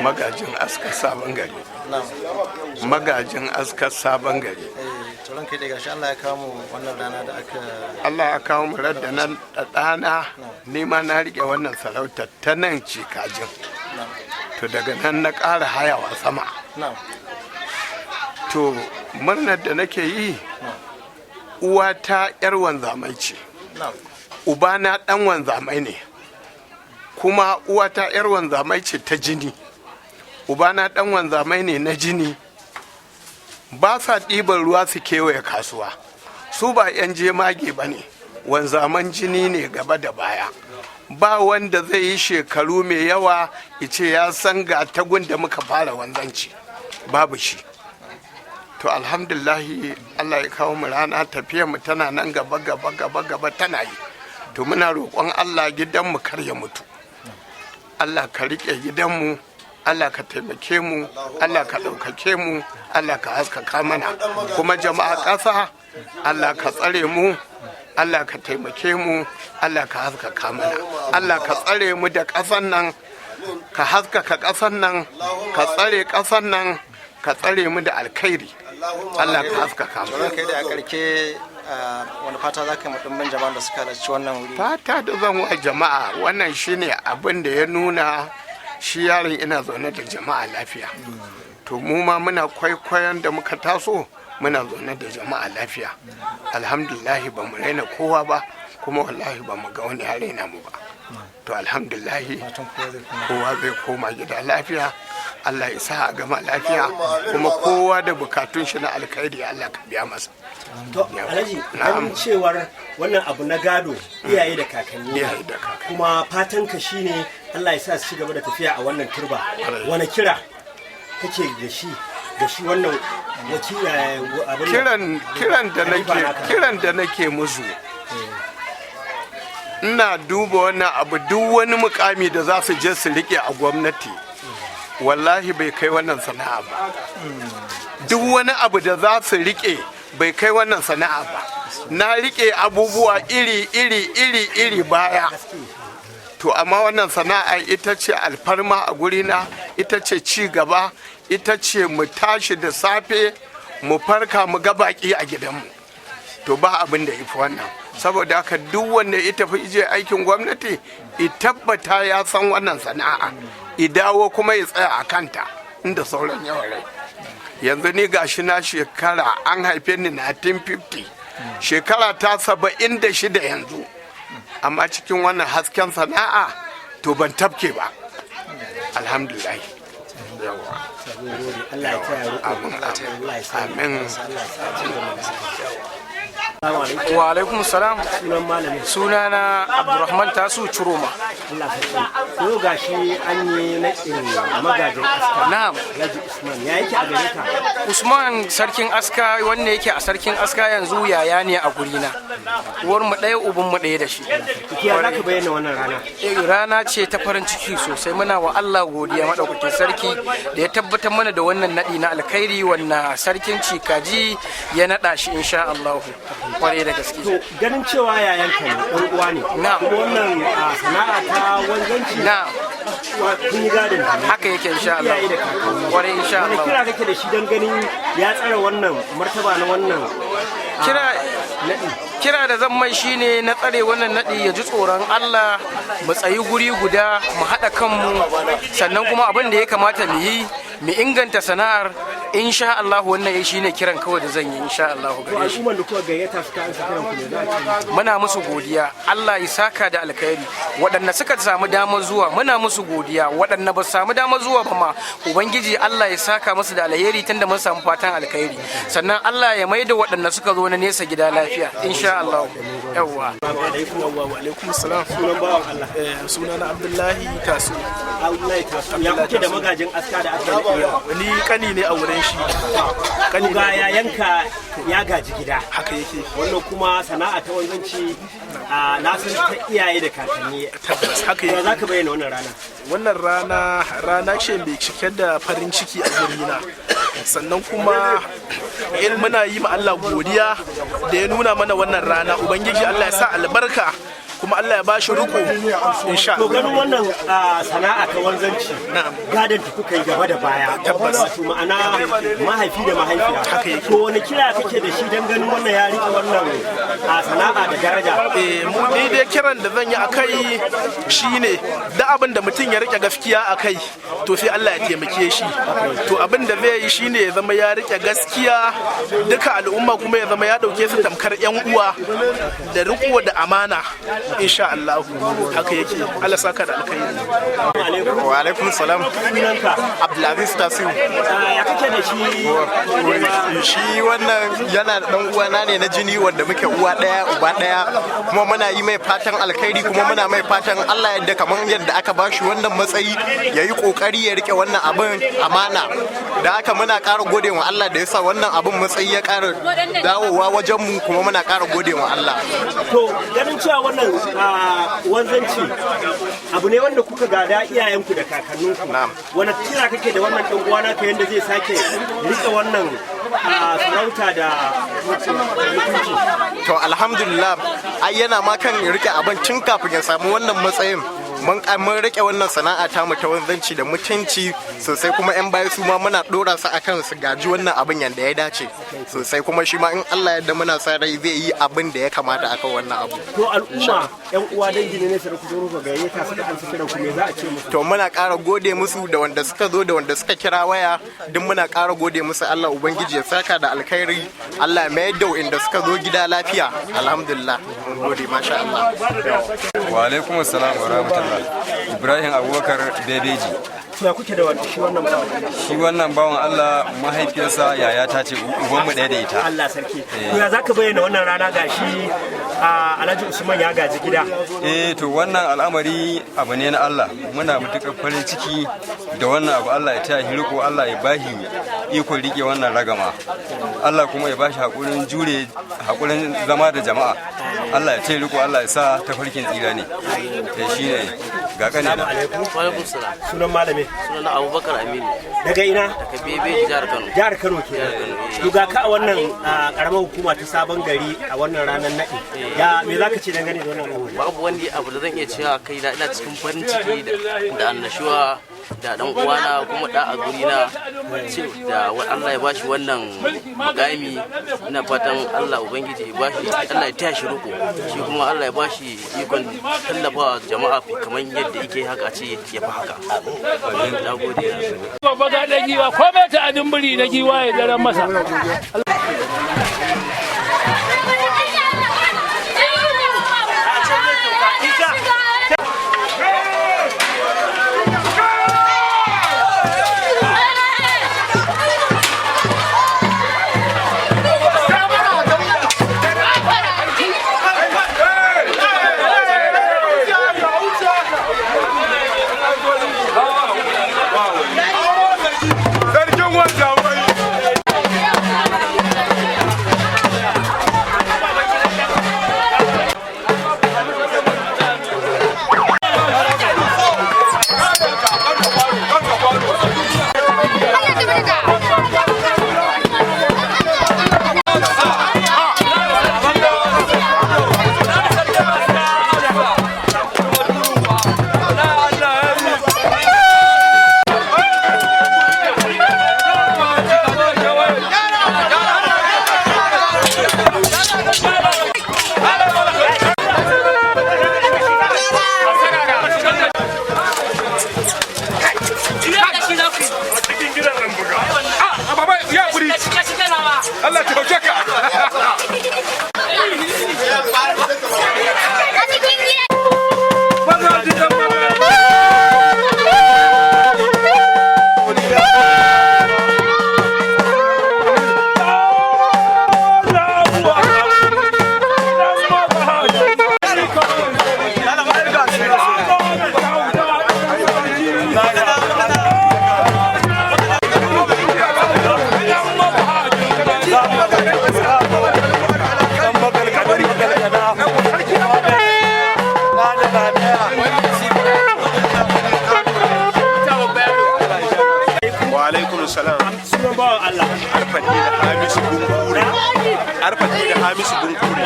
Magajin Aska Sabon Gari. Magajin Aska Sabon Gari. To, ranka dai, gashi Allah ya kawo mu wannan rana da aka Allah ya kawo mu radda nan ɗana ni ma na rike wannan sarautar ta nan Cikajin. To, daga nan na ƙara hayawa sama. To, murnar da nake yi, uwata 'yar wanzamai ce, ubana ɗan wanzamai ne. Kuma uwata 'yar wanzamai ce ta jini, ubana ɗan wanzamai ne na jini. Ba sa ɗiban ruwa su kewaye kasuwa, su ba 'yan jemage ba ne, wanzaman jini ne gaba da baya. Ba wanda zai yi shekaru mai yawa ice ya san ga tagun da muka fara wanzanci, babu shi. To, alhamdulillahi, Allah ya kawo mu rana, tafiyar mu tana nan gaba gaba gaba gaba tana yi. To, muna roƙon Allah gidanmu kar ya mutu. Allah ka riƙe gidanmu, Allah ka taimake mu, Allah ka ɗaukake mu, Allah ka haskaka mana. Kuma jama'a ƙasa, Allah ka tsare mu, Allah ka taimake mu, Allah ka haskaka mana, Allah ka tsare mu da ƙasan nan, ka haskaka ƙasan nan, ka tsare ƙasan nan, ka tsare mu da alkhairi. Allah ka haskaka mu. Ranka dai, a karke wani fata za ka yi ma ɗumbin jama'an da suka halarci wannan wuri? Fata da zan wa jama'a, wannan shine abin da ya nuna shi yaron ina zaune da jama'a lafiya. To, mu ma muna kwaikwayon da muka taso muna zaune da jama'a lafiya. Alhamdulillahi, ba mu raina kowa ba, kuma wallahi ba mu ga wani ya raina mu ba. To, alhamdulillahi, kowa zai koma gida lafiya. Allah ya sa a gama lafiya, kuma kowa da bukatun shi na alkhairi, Allah ka biya masa. To, Alhaji, ganin cewar wannan abu na gado iyaye da kakanni, Iyaye da kakanni. kuma fatan ka shine Allah ya sa su ci gaba da tafiya a wannan turba, wani kira kake da shi wannan wakila abin nan? Kiran da Khalifa nake naka. Kiran da nake musu, ina duba wannan abu, duk wani mukami da za su je su rike a gwamnati, wallahi bai kai wannan sana'a ba. Duk wani abu da za su rike bai kai wannan sana'a ba. Na rike abubuwa iri iri iri iri baya, to amma wannan sana'a ita ce alfarma a gurina, ita ce ci gaba, ita ce mu tashi da safe mu farka mu ga baki a gidanmu. To, ba abin da ifi wannan. Saboda haka, duk wanda ya tafi ije aikin gwamnati, i tabbata ya san wannan sana'a, i dawo kuma ya tsaya a kanta inda sauran yawan rai. Yanzu ni gashi na shekara, an haife ni 1950, shekara ta 76 yanzu, amma cikin wannan hasken sana'a to ban tafke ba, alhamdulillah. Yawa. Allah ya taya riko. Amin. Allah ya sa. Amin. Allah ya sa ci gaba. Wa alaikum salam. Sunan malamin? Sunana Abdurrahman Tasu Churoma. Allah sarki. Yau gashi an yi naɗin Magajin Aska. Na'am. Alhaji Usman, ya yake a gare ka? Usman Sarkin Aska, wanda yake a Sarkin Aska yanzu, yaya ne a gurina. Uwar mu ɗaya, uban mu ɗaya da shi. Ya za ka bayyana wannan rana? Rana ce ta farin ciki sosai. Muna wa Allah godiya madaukakin sarki da ya tabbatar mana da wannan naɗi na alkhairi wannan Sarkin Cikaji ya naɗa shi, insha Allah. Kwarai da gaske. To, ganin cewa yayanka ne, ɗan uwa ne. Kuma wannan sana'a ta wanzanci. Kun yi gadon. Haka yake, insha Allah. Iyaye da kakanni. Kwarai, insha Wani Allah. kira kake da shi don ganin ya tsara wannan martaba na wannan Kira da zan mai shine na tsare wannan naɗi, ya ji tsoron Allah, mu tsayi guri guda, mu haɗa kanmu, sannan kuma abin da ya kamata mu yi, mu inganta sana'ar, insha Allah. Wannan shine kiran kawai da zan yi, insha Allah, To, gare shi. al'umman da kuka gayyata suka ansa kiran ku, ne za a ce? Muna musu godiya, Allah ya saka da alkhairi. Waɗanda suka samu damar zuwa, muna musu godiya. Waɗanda ba su samu damar zuwa ba ma, ubangiji Allah ya saka musu da alheri, tunda mun samu fatan alkhairi. Sannan Allah ya maida waɗanda suka zo na nesa gida lafiya, insha Allah. Yawwa. Wa alaikum salam. Sunan bawan Allah? Sunana Abdullahi Tasu. Abdullahi Tasu, ya kuke da magajin aska da aka yi yau? Ni kani ne a wurin shi. Kani Ga ne. yayanka ya gaji gida. Haka yake. Wannan kuma sana'a ta wanzanci a na san ta iyaye da kakanni. Tabbas, haka yake. Ya za ka bayyana wannan rana? Wannan rana rana ce mai cike da farin ciki a gurina. Sannan kuma muna yi ma Allah godiya da ya nuna mana wannan rana. Ubangiji Allah ya sa albarka, kuma Allah ya ba shi riko, insha To, ganin Allah. wannan sana'a ta wanzanci, gadon ta kuka yi gaba da baya. Tabbas. Wato ma'ana mahaifi da mahaifiya. Haka yake. To, wani kira kake da shi don ganin wannan ya rike wannan sana'a da daraja? Mu ni dai kiran da zan yi a kai shine, da abin da mutum ya rike gaskiya a kai, to sai Allah ya taimake shi. To, abin da zai yi shine ya zama ya rike gaskiya, duka al'umma kuma ya zama ya dauke su tamkar yan uwa, da riko da amana, insha Allah. Haka yake. Allah saka da alkhairi. Wa alaikum salam. Sunanka? Abdulaziz Tasiu. Ya kake da shi? Shi wannan yana da dan uwana ne na jini, wanda muke uwa daya uba daya, kuma muna yi mai fatan alkhairi, kuma muna mai fatan Allah yadda kamar yadda aka bashi wannan matsayi, ya yi kokari ya rike wannan abin amana. Da haka muna ƙara gode wa Allah da ya sa wannan abin matsayi ya ƙara dawowa wajen mu, kuma muna ƙara gode wa Allah. To, ganin cewa wannan wanzanci abu ne wanda kuka gada iyayenku da kakanninku. Wani kira kake da wannan ɗan uwana ka yanda zai sake rike wannan sarauta da mutunci? To, alhamdulillah, ai yana ma kan rike abin tun kafin ya samu wannan matsayin. Mun rike wannan sana'a ta mu ta wanzanci da mutunci sosai, kuma yan baya su ma muna dora su akan su gaji wannan abin yanda ya dace sosai, kuma shi ma in Allah yadda muna sa rai zai yi abin da ya kamata akan wannan abu. To, al'umma, yan uwa, dangi ne nesa da ku zo kuka gayyata suka ansa kiran ku, me za a ce musu? To, muna ƙara gode musu, da wanda suka zo da wanda suka kira waya, duk muna ƙara gode musu. Allah ubangiji ya saka da alkhairi, Allah ya mayar da inda suka zo gida lafiya. Alhamdulillah, mun gode, masha Allah. Wa alaikum assalam wa rahmatullah. Ibrahim Abubakar Bebeji. Ya kuke da shi wannan bawan? Shi wannan bawan Allah, mahaifiyarsa yaya ta ce, ubanmu ɗaya da ita. Allah sarki. To, ya zaka bayyana wannan rana, gashi Alhaji Usman ya gaji gida? Eh, to, wannan al'amari abu ne na Allah. Muna matuƙar farin ciki da wannan abu. Allah ya taya shi riko, Allah ya bashi ikon rike wannan ragama. Allah kuma ya bashi hakurin jure, hakurin zama da jama'a. Allah ya taya riko, Allah ya sa tafarkin tsira ne. Eh, shine ga kane na. Alaikum salam. Sunan malami? Sunan Abubakar Aminu. Daga ina? Daga Bebeji, jihar Kano. Jihar Kano kenan. To, ga ka a wannan karamar hukuma ta Sabon Gari a wannan ranar naɗi. Ya me zaka ce dangane da wannan al'amari? Babu wani abu da zan iya cewa kai na ina cikin farin ciki da annashuwa da dan uwana, kuma da a guri na ce da Allah ya bashi wannan mukami. Ina fatan Allah ubangiji ya bashi, Allah ya taya shi riko, shi kuma Allah ya bashi ikon tallafawa jama'a kamar yadda yake haka, a ce ya fi haka. Na gode. Babba ga da giwa, komai ta adin biri na giwa ya daren masa. Sarkin wanda. Allah ta hauke ka. Wa alaikum salam. Sunan bawan Allah. Arfati da Hamisu Bunkure. Arfati da Hamisu Bunkure.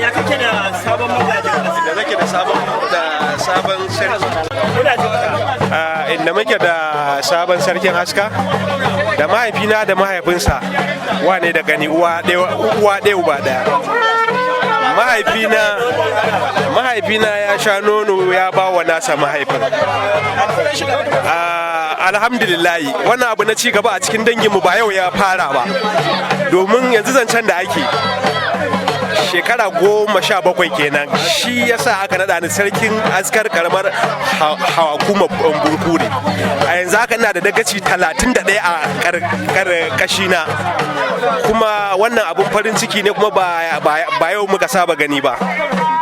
Ya kake da sabon magajin? Da nake da sabon sarki. Ina jin ka. Inda muke da sabon sarkin aska da mahaifina da mahaifinsa wane da gani uwa ɗaya uba ɗaya. Mahaifina ya sha nono ya ba wa nasa mahaifin. Alhamdulillahi, wannan abu na cigaba a cikin danginmu ba yau ya fara ba, domin yanzu zancen da ake shekara 17 kenan, shi yasa aka naɗa ni sarkin askar karamar hukumar Bunkure. A yanzu haka ina da dagaci 31 a karkashina, kuma wannan abun farin ciki ne, kuma ba yau muka saba gani ba.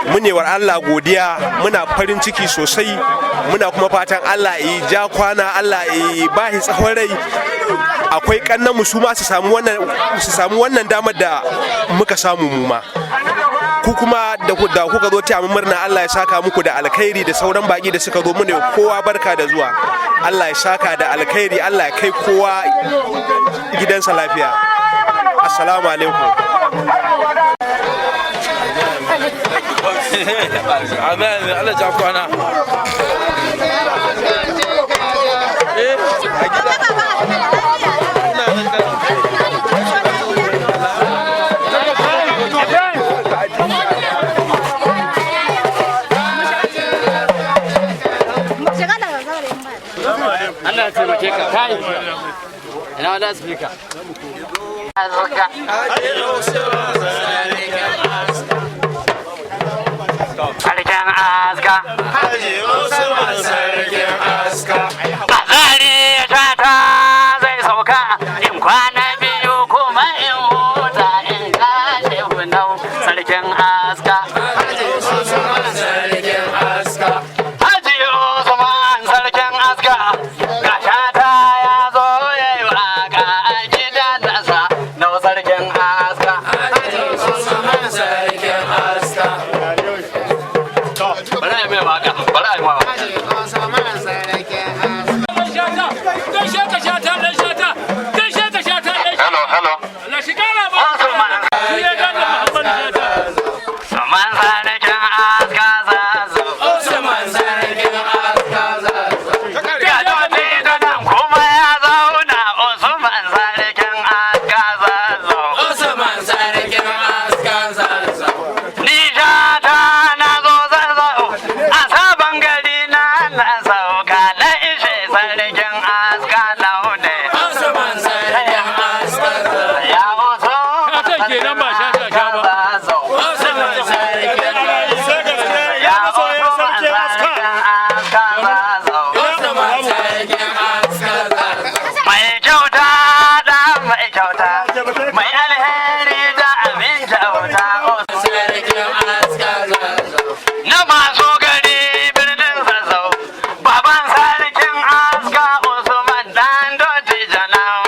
Munewar Allah godiya, muna farin ciki sosai, muna kuma fatan Allah ya ja kwana, Allah ya ba shi tsawon rai. Akwai kannan mu su ma su samu wannan damar da muka samu mu ma. Ku kuma da kuka zo taya mu murna, Allah ya saka muku da alkhairi, da sauran baki da suka zo mu ne kowa barka da zuwa. Allah ya saka da alkhairi, Allah ya kai kowa gidansa lafiya. Assalamu alaikum. Amen. Allah ja kwana. Allah ya taimake ka kai. Ina wala speaker. Sarkin aska. Haji Usman sarkin aska. Bazari shata zai sauka in kwana biyu kuma in huta in kashe hunau sarkin aska. Haji Usman sarkin aska. Haji Usman sarkin aska. Ga shata ya zo ya yi waka a gidan nasa nau sarkin aska. Haji Usman sarkin aska. Bari a yi mai waka, bari a yi mai waka. Usman sarkin aska zazu. Usman sarkin aska zazu. Ga dole da nan kuma ya zauna Usman sarkin aska zazu. Usman sarkin aska zazu. Ni shata na zo zazzau a sabon gari na na sauka na ishe sarkin aska laune. Usman sarkin aska zazu. Ya Usman kenan ba shata sha ba. Usman sarkin aska. Ya Usman sarkin aska zazzau. Usman sarkin aska zazu. Mai kyauta da mai kyauta, mai alheri da abin kyauta. Sarkin aska zazu. Na masu gari birnin zazzau, baban sarkin aska Usman dan doji janan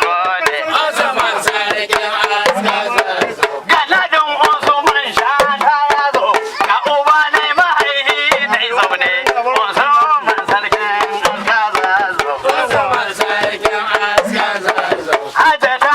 gode. Usman sarkin aska zazu. Galadin Usman shata ya zo, ga uba ne mahaihi dai zaune. Usman sarkin aska zazzau. Usman sarkin aska zazu. Hajjata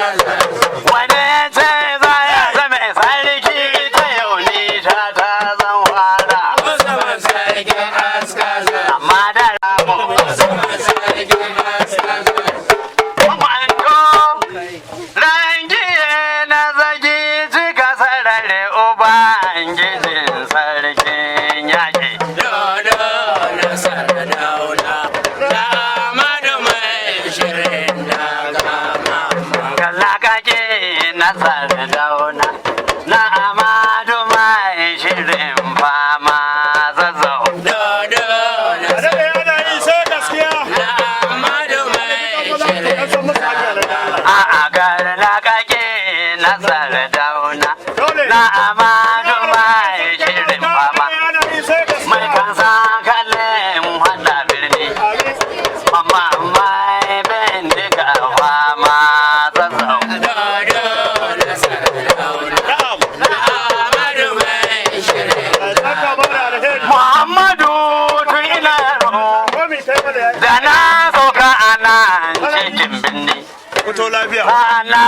Wane ce za ya zama sarki ta yau ni shata zan fara. Amma da ramo. Manto, rangiye na zagi cika sarare Ubangijin sarkin yaƙi. Kallakake na sardauna, na amadu mai shirin fama zazzau. A'a kallakake na sardauna, na amadu mai shirin fama. Mai kansa kalin hada birni, amma mai bindiga fama zazzau. Muhammadu tun ina yaro da na sauka a nan cikin birni. Fito lafiya. Ana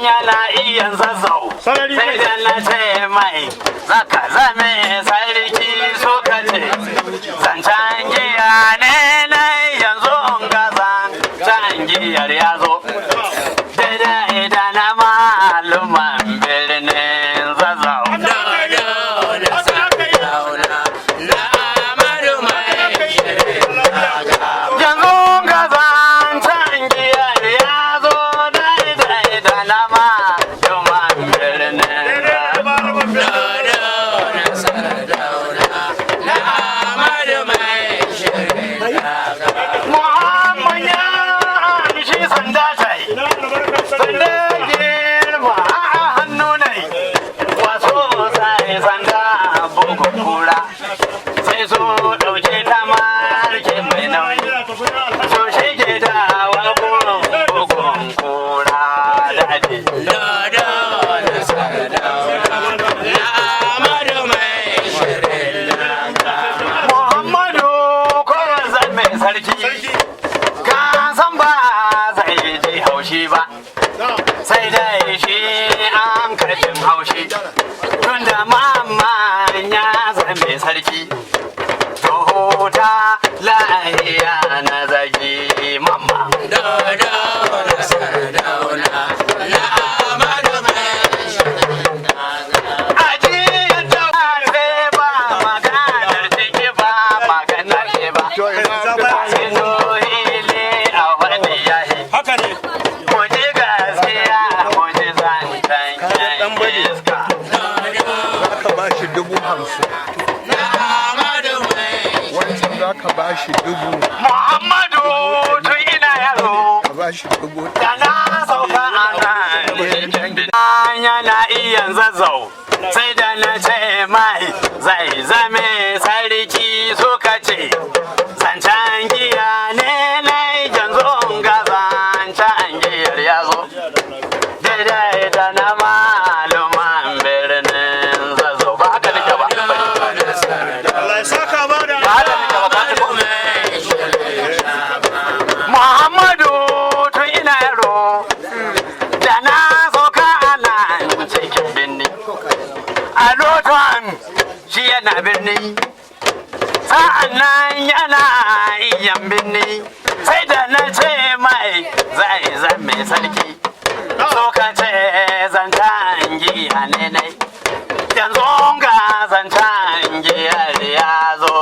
yana iya zazzau. Sai da na ce mai zaka zame sarki suka ce. Zancen giya ne na yanzu in ga zancen giyar ya zo. Daidai da na maluman birnin zazzau. Yanzu ga zancen giyar ya zo daidai da na maluman birnin Muhammad ya amshi sanda tai, sanda girma a hannu nai, wasu sai sanda bugun kura, sai su ɗauke ta marke mai nauyi, so shi ke ta wa bugun kura daji. Muhammadu kowa zan mai sarki, ka san ba zai ji haushi ba, sai dai shi an karfin haushi, tunda mamman ya zan mai sarki. To huta lahiya na zagi mamma. Ajiyar da ba maganar ciki ba maganar ke ba. Haka ne. Mu ji gaskiya mu ji zancen iska. Za ka ba shi 50,000. Wancan za ka ba shi dubu. Muhammadu tun ina yaro. Ka ba shi dubu. Da na sauka a nan yana iya zazzau. Sai da na ce mai zai zame sarki suka ce. Zancen giya ne na yanzu ga zancen giyar ya zo. Daidai da na maluman birnin zazzau. Ba haka nake ba. Allah ya saka ba da. Ba haka nake ba. Ba haka Muhammadu tun ina yaro da na sauka a nan cikin birni. A lotan shi yana birni, sa'an nan yana iyan birni, sai da na ce mai zai zame sarki. So ka ce zancen giya ne nai. Yanzu ga zancen giyar ya zo,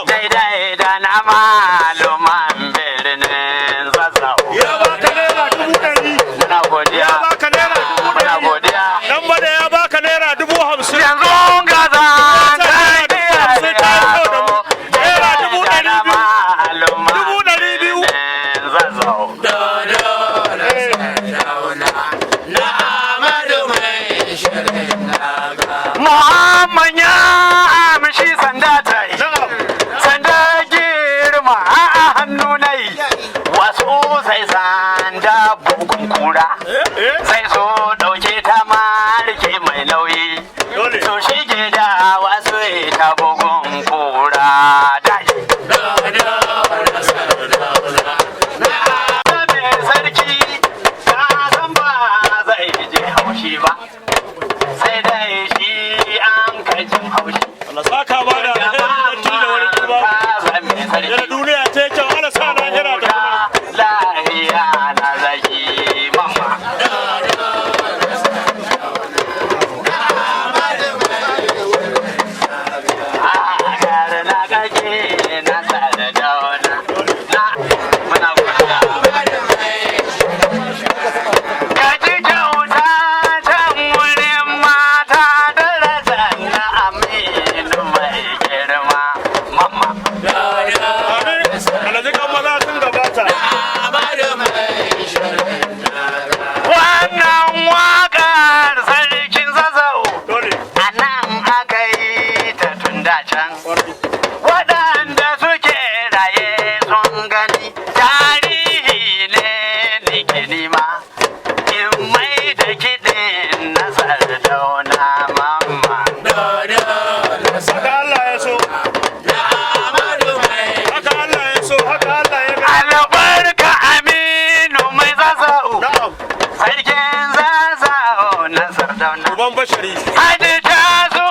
daidai da na maluman birnin zazzau. Ya baka ₦100,000. Muna godiya. Ya baka ₦100,000. Muna godiya. Dan bada ya baka ₦50,000. Yanzu ga zancen giyar ya zo, ₦200,000. ₦200,000. Zazzau. Muhammad ya amshi sanda ta yi, sanda girma a hannu na yi, wasu sai sanda bugun kura, sai su ɗauke ta marke mai nauyi, to shi ke da wasu ta bugun kura daji. Sarki, ka san ba Sardauna mamma. Haka Allah ya so. Haka Allah ya so, haka Allah ya ga. Albarka Aminu mai Zazzau. Sarkin Zazzau na Sardauna. Uban bashari. Hadi ta zo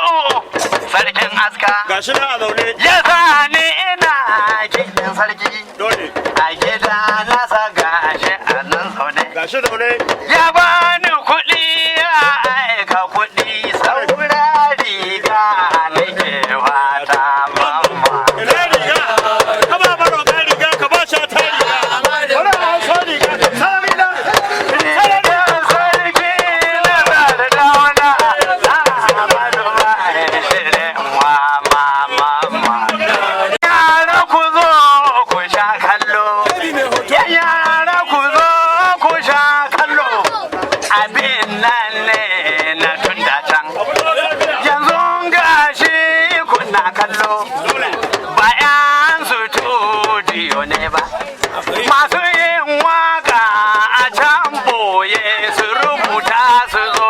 sarkin aska. Gashi na a zaune. Ya sa ni ina cikin sarki. Dole. A gida nasa gashi a nan zaune. Gashi zaune. Ya bani kuɗi ya aika kuɗi saura riga nake fata mamma. Ina riga. Ka ba maroƙa riga ka ba shi ta riga. Wani an so riga. Sarari na. Rigar sarki na Sardauna Ahmadu mai shirin wa mama. Yara ku zo ku sha kallo. Yara ku zo ku sha kallo. Abin nan ne na tun da can. Yanzu gashi kuna kallo. Ba 'yan studio ne ba. Masu yin waka a can boye su rubuta su zo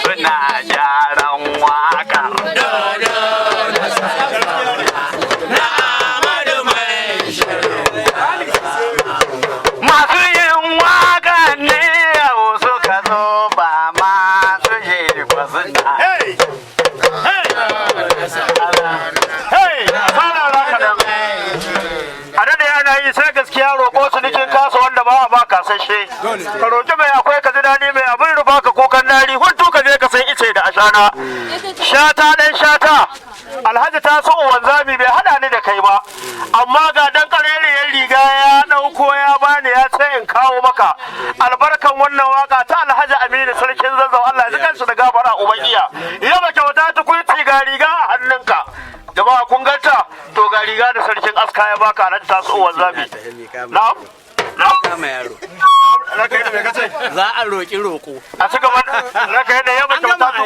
suna gyaran waka. Masu yin waka ne yau suka zo ba masu yi ba suna. Hey! Hey! Fara kaɗan. A daɗe ana yi sai gaskiya roƙo su nikin kasa wanda ba a ba kasashe. Ka roƙi mai akwai ka ji daɗi mai abin rufa ka kukan nari huntu ka je ka sai ice da ashana. Shata ɗan shata. Alhaji ta so wanzami bai haɗa ni da kai ba. Amma ga dan ƙarerriyar riga ya ɗauko ya bani ya ce in kawo maka. Albarkan wannan waka ta Alhaji Aminu Sarkin Zazzau Allah ya ji kansu da gafara ubangiya. Yaba kyauta tukunci ga riga a hannunka. Jama'a kun ganta to ga riga da sarkin aska ya baka alhaji tasu wanzami. Na'am. Kama yaro. Za a roƙi roƙo. A ci gaba raka yadda yaba kyauta to.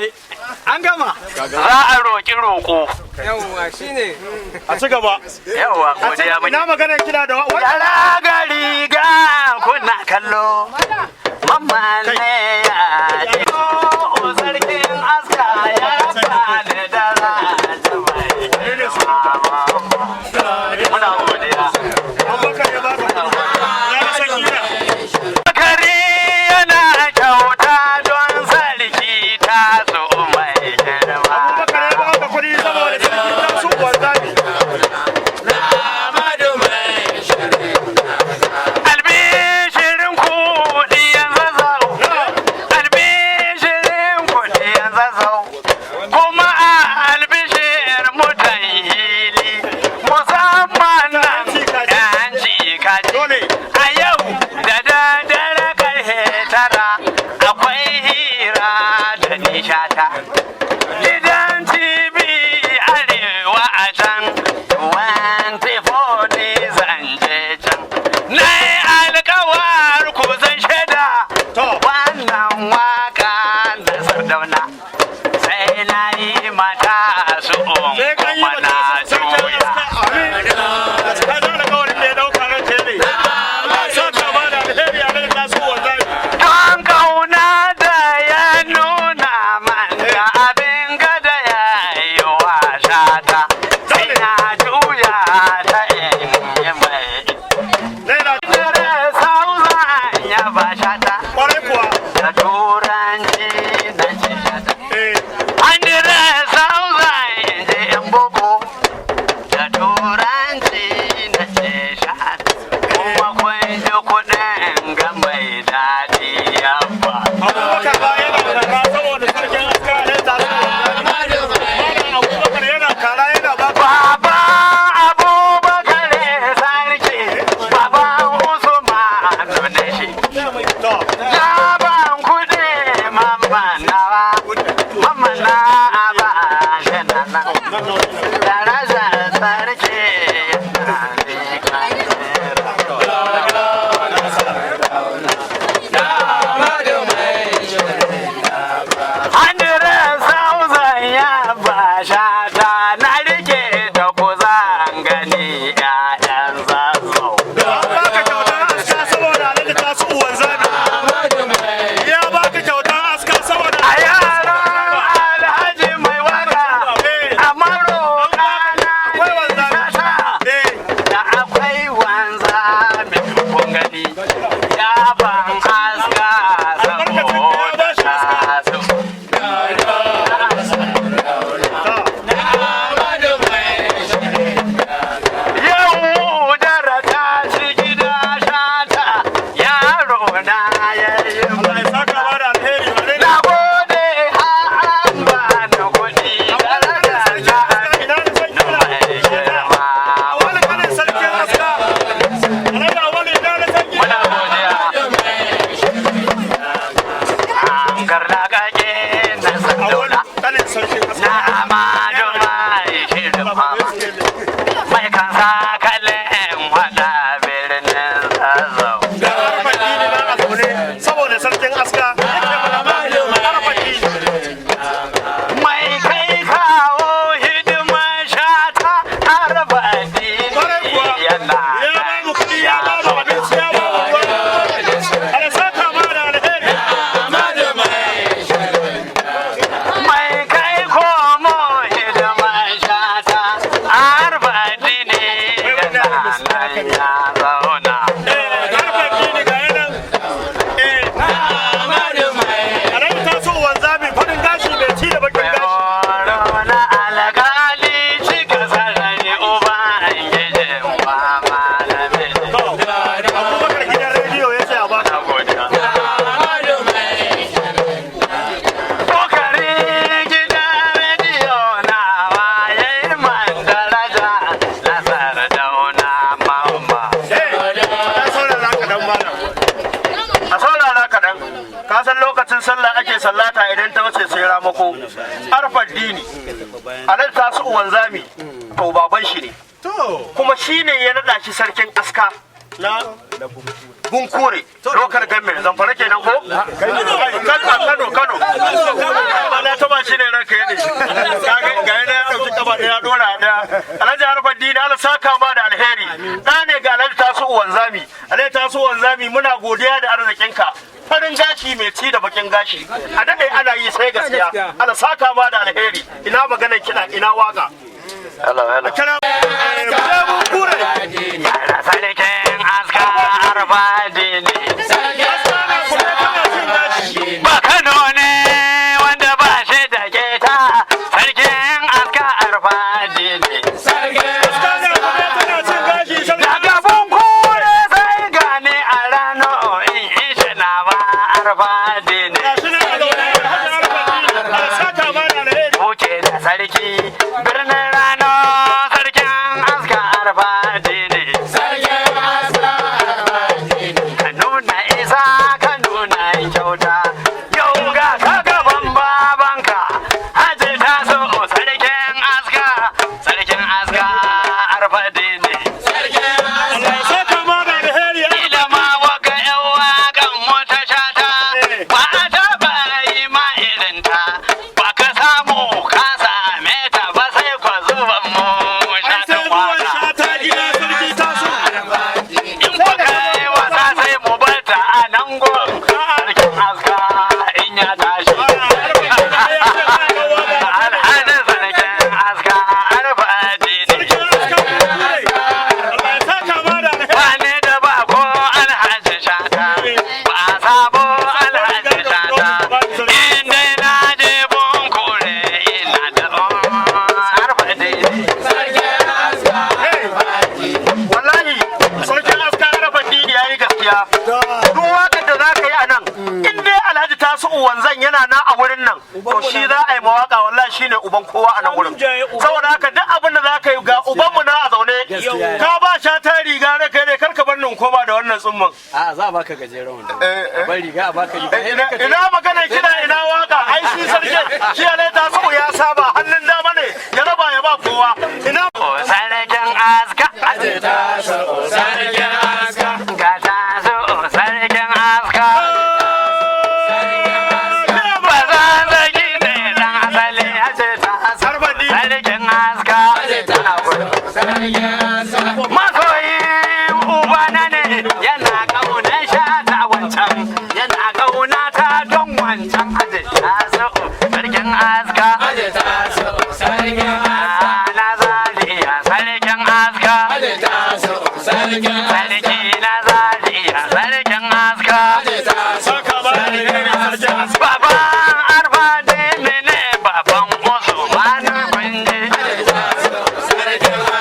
An gama. Za a roƙi roƙo. Yawwa shine. A ci gaba. Yawwa godiya muke. Ina maganar kina da wa. Yara ga riga kuna kallo. Mamman ne ya ce. O sarkin aska ya bani daraja mai girma. Muna godiya. Bakari yana kyauta don sarki ta so mai girma. Abubakar ya baka kuɗi saboda sarki ta so wanzami. Albishirin kuɗi yan Zazzau. Albishirin kuɗi yan Zazzau. Kuma a albishir mutan hili. Musamman nan yan cikaji. A yau da daddare karfe 9 akwai hira da nishata. Gidan TV Arewa a can 24 ne zanje can. Na yi alkawar ku zan shaida wannan waka na Sardauna. Sai na yi mata su kuma na juya. Don kauna da ya nuna man da abin gada ya yi wa shata. Sai na juya ta in yi mai. Dare sauzan ya ba shata. Da turanci na ce. sallata idan ta wuce sai ramako. Arfar dini Alhaji Tasu Wanzami, to baban shi ne, kuma shi ne ya naɗa shi sarkin aska na Bunkure Local Government, Zamfara kenan ko Kano? Kano, ba na taba shi ne, ranka yade. Ga yana ya dauki kaba daya dora daya. Alhaji Harfar Dini, Allah saka ma da alheri. Da ne ga Alhaji Tasu Wanzami. Alhaji Tasu Wanzami, muna godiya da arzikinka. Farin gashi mai ci da bakin gashi, a daɗe ana yi sai gaskiya. Allah saka ma da alheri. Ina maganar kiɗa, ina waka? A kira Bunkure. Sarkin aska Arfadi ne. Ba Kano ne wanda ba shi da keta, sarkin aska Arfadi ne. Daga Bunkure sai gane a rano in ishe na ba Arfadi ne. Wuce da sarki birnin Rano, sarkin aska Arfadi ne. Ka nuna isa, ka nuna kyauta. Yau ga ka gaban babanka. Haji ta so sarkin aska, sarkin aska Arfadi ne. Ila ma waka yan wakan mu ta shata, ba a taɓa yi ma irinta, ba ka samu ka same ta ba sai kwa zuban mu shatan waka. In kwa kai wasa sai mu bar ta a nan gun, sarkin aska in ya tashi. Alhaji sarkin aska Arfadi ne. Wane da ba ko Alhaji Shata, ba sabo Alhaji Shata, in dai na je Bunkure ina da Arfadi. Wallahi sarkin aska Arafan Dini yayi gaskiya. Duk wakar da za ka yi a nan, in dai Alhaji Tasu Wanzan yana nan a wurin nan, to shi za a yi mawaka. Wallahi shine uban kowa a nan wurin. Saboda haka duk abin da za ka yi, ga ubanmu na a zaune. Ka ba sha ta riga na kai ne, kar ka bar nan koma da wannan tsumman. A za a baka gajeren wando. Bar riga, a baka riga. Ina magana kina, ina waka? Ai shi sarki shi Alhaji Tasu ya saba hannun dama ne ya raba ya ba kowa. Ina Sarkin aska. Sarkin aska. Ga taso sarkin aska. Ba za zaki ne dan asali hace ta sarkin aska. Masoyi ubana ne, yana kauna shata wancan, yana kauna ta don wancan aje taso sarkin aska. Na zariya sarkin aska. Sarki na zariya sarkin aska. Baban Arfadi ne, baban Usmanu Kunji.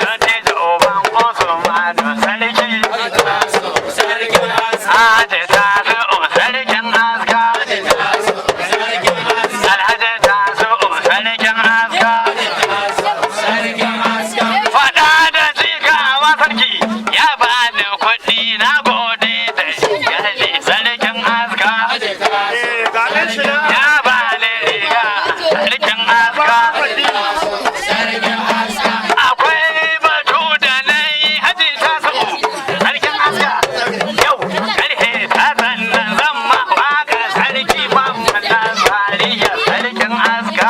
Dattijo uban Usmanu sarki. Haji Tasi'u sarkin aska. Alhaji Tasi'u sarkin aska. Faɗa da cikawa sarki ya bani kuɗi, na gode da shi sarkin aska. Ya bani riga sarkin aska. Akwai batu da na yi, Haji Tasi'u sarkin aska. Yau karhe ta sannan zan ma waka sarki mamman na Zaria sarkin aska.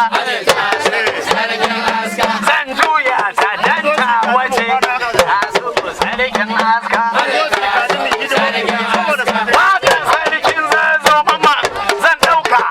Zan juya ta danta waje Tasi'u sarkin aska. Wakan sarkin Zazzau mamman zan ɗauka.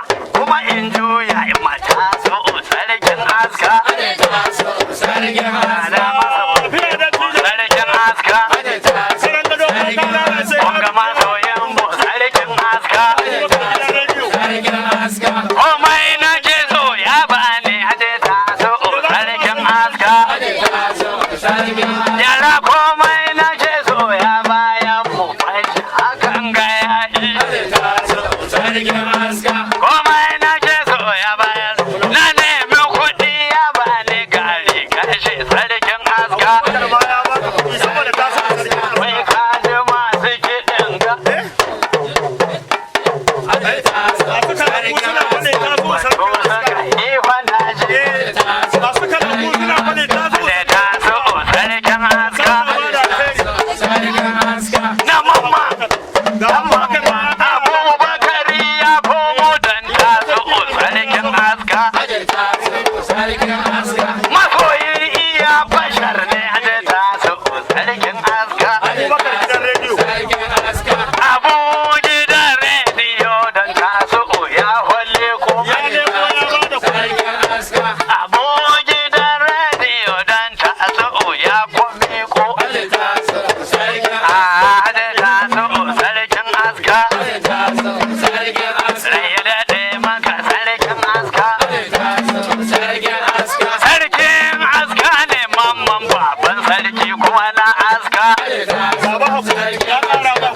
Masoyi iya bashar ne Haji Tasu sarkin aska. Abu gidan rediyo don Tasu ya walle ko. Abu gidan rediyo don Tasu ya kwame ko. Haji Tasu sarkin aska. Rai daɗe maka sarkin aska. Sarkin aska ne mamman baban sarki kuma na aska.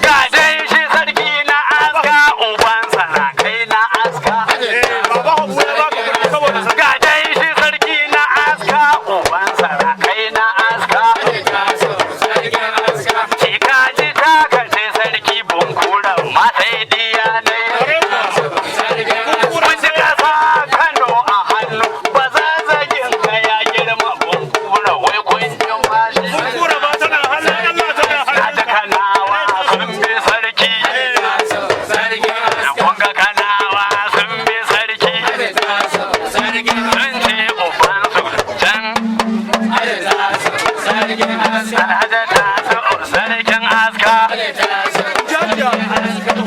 Ga dai shi sarki na aska uban sarakai na aska. Ga dai shi sarki na aska uban sarakai na aska. Cika ji ta kace sarki bunkuran masai diya ne. Mun ji kasa Kano a hannu ba za zagin ka ya girma bunkura wai kun ji mashi. Bunkura ba tana hannun Allah tana hannun. Kaji kanawa sun bi sarki. Kun ga kanawa sun bi sarki. Sun ce ubansu can. Alhaji Tasu sarkin aska.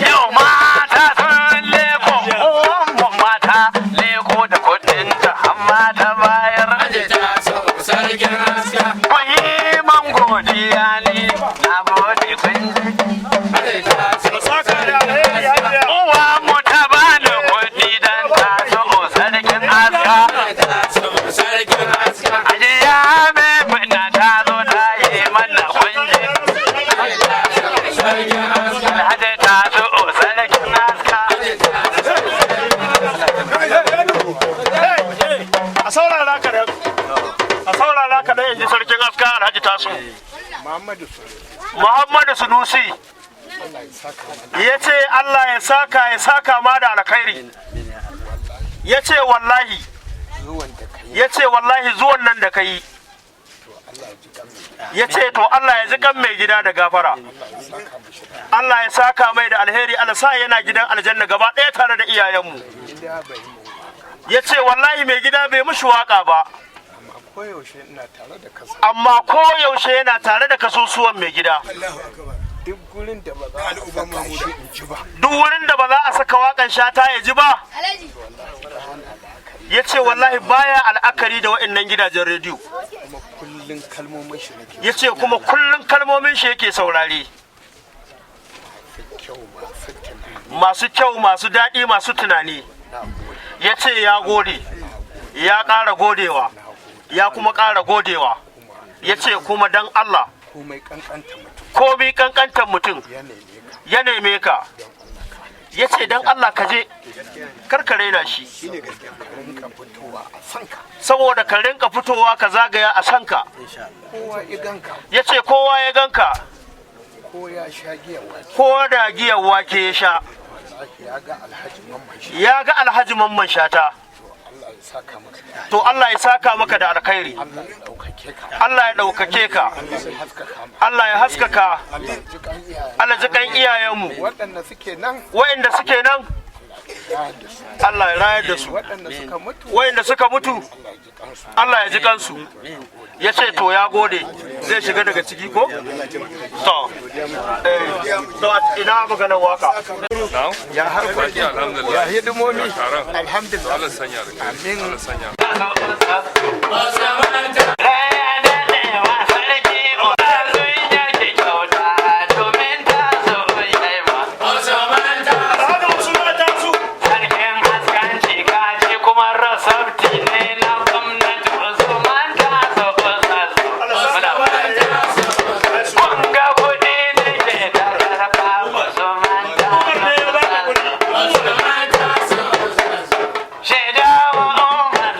Yau mata sun leko, uwanmu mata leko da kudin ta amma ta bayar. Kun yi man godiya ne, na gode kun ji. Uwa mu ta bani kuɗi don taso sarkin aska. Aje ya mai muna ta zo ta yi mana kunji. Alhaji taso sarkin aska. A saurara ka da a saurara ka da yanzu sarkin aska Alhaji Tasu. Muhammadu Sunusi ya ce Allah ya saka ma da alkhairi. Ya ce wallahi ya ce wallahi zuwan nan da ka yi. Ya ce to Allah ya ji kan mai gida da gafara. Allah ya saka mai da alheri, Allah sa yana gidan aljanna gaba ɗaya tare da iyayenmu. Ya ce wallahi mai gida bai mushi waka ba. Koyaushe ina tare da kasa. Amma koyaushe yana tare da kasusuwan mai gida. Duk gurin da ba za a saka shi in ji ba. Duk wurin da ba za a saka wakan shata ya ji ba. Ya ce wallahi baya al'akari da wa'annan gidajen rediyo. Kuma kullun kalmomin shi nake. Ya ce kuma kullum kalmomin shi yake saurare. Kyau masu tunani. Masu kyau, masu daɗi, masu tunani. Ya ce ya gode, ya ƙara godewa, ya kuma ƙara godewa. Ya ce kuma dan Allah, Komai kankanta mutum. komi ƙanƙantar mutum Ya neme ka. ya neme ka. Ya ce dan Allah ka je, kar ka raina shi. Ka rinka fitowa a san ka. Saboda ka rinka fitowa ka zagaya a sanka. Kowa iganka. Ya ce kowa ya ganka, Ko ya sha giyan wake. ko da giyar wake ya sha, Wallahi ya ga Alhaji Mamman shi. ya ga Alhaji Mamman Shata. Allah ya saka maka da To Allah ya saka maka da alkhairi. Allah ya ɗaukake ka. Allah ya ɗaukake ka. Allah ya haskaka mu. Allah ya haskaka. Allah ya ji kan iyayen. Allah ji kan iyayenmu. Waɗanda suke nan. Waɗanda suke nan, Ya da su. Allah ya rayar da su. Waɗanda suka mutu. Waɗanda suka mutu, Allah ya ji kansu. Allah ya ji kansu. Ya ce to ya gode, zai shiga daga ciki ko? To, to ina maganar waka. Ya harkoki. Alhamdulillah. Ya hidimomi. Ya taron. Alhamdulillah. Allah sanya da kai. Amin. Allah sanya. Shaidawa Umar,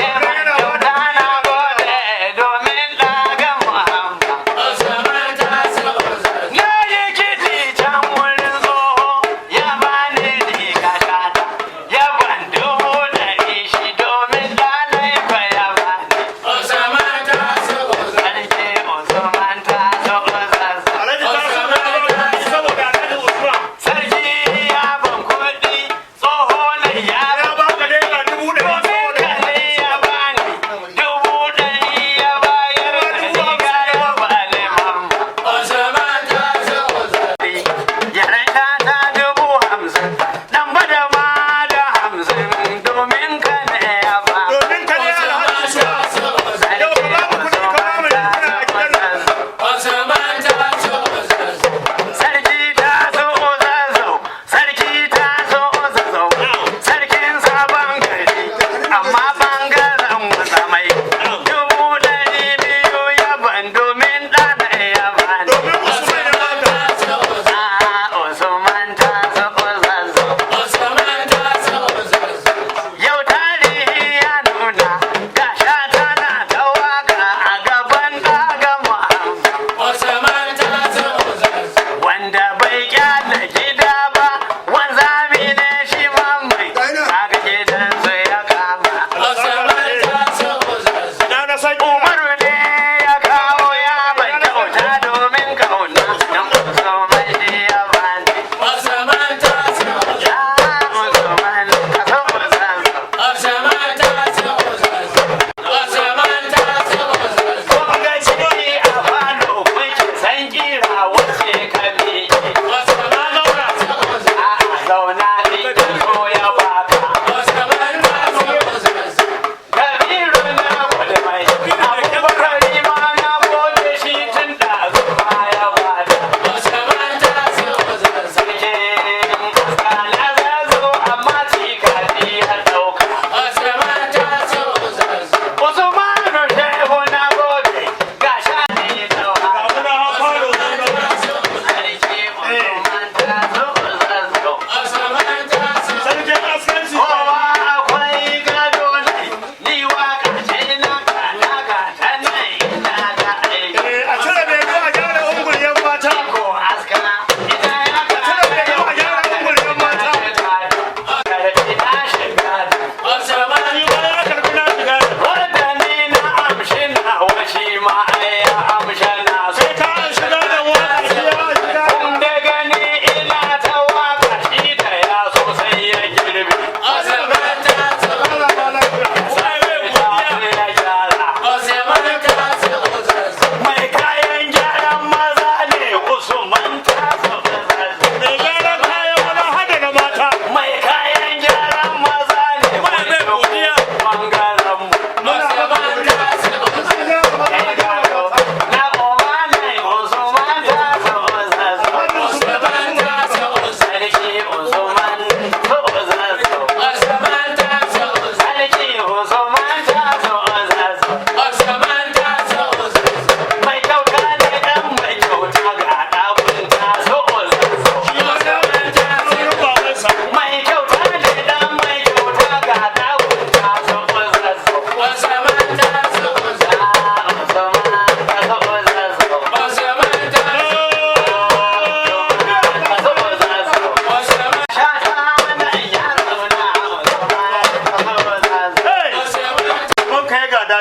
ya man kyauta na gode.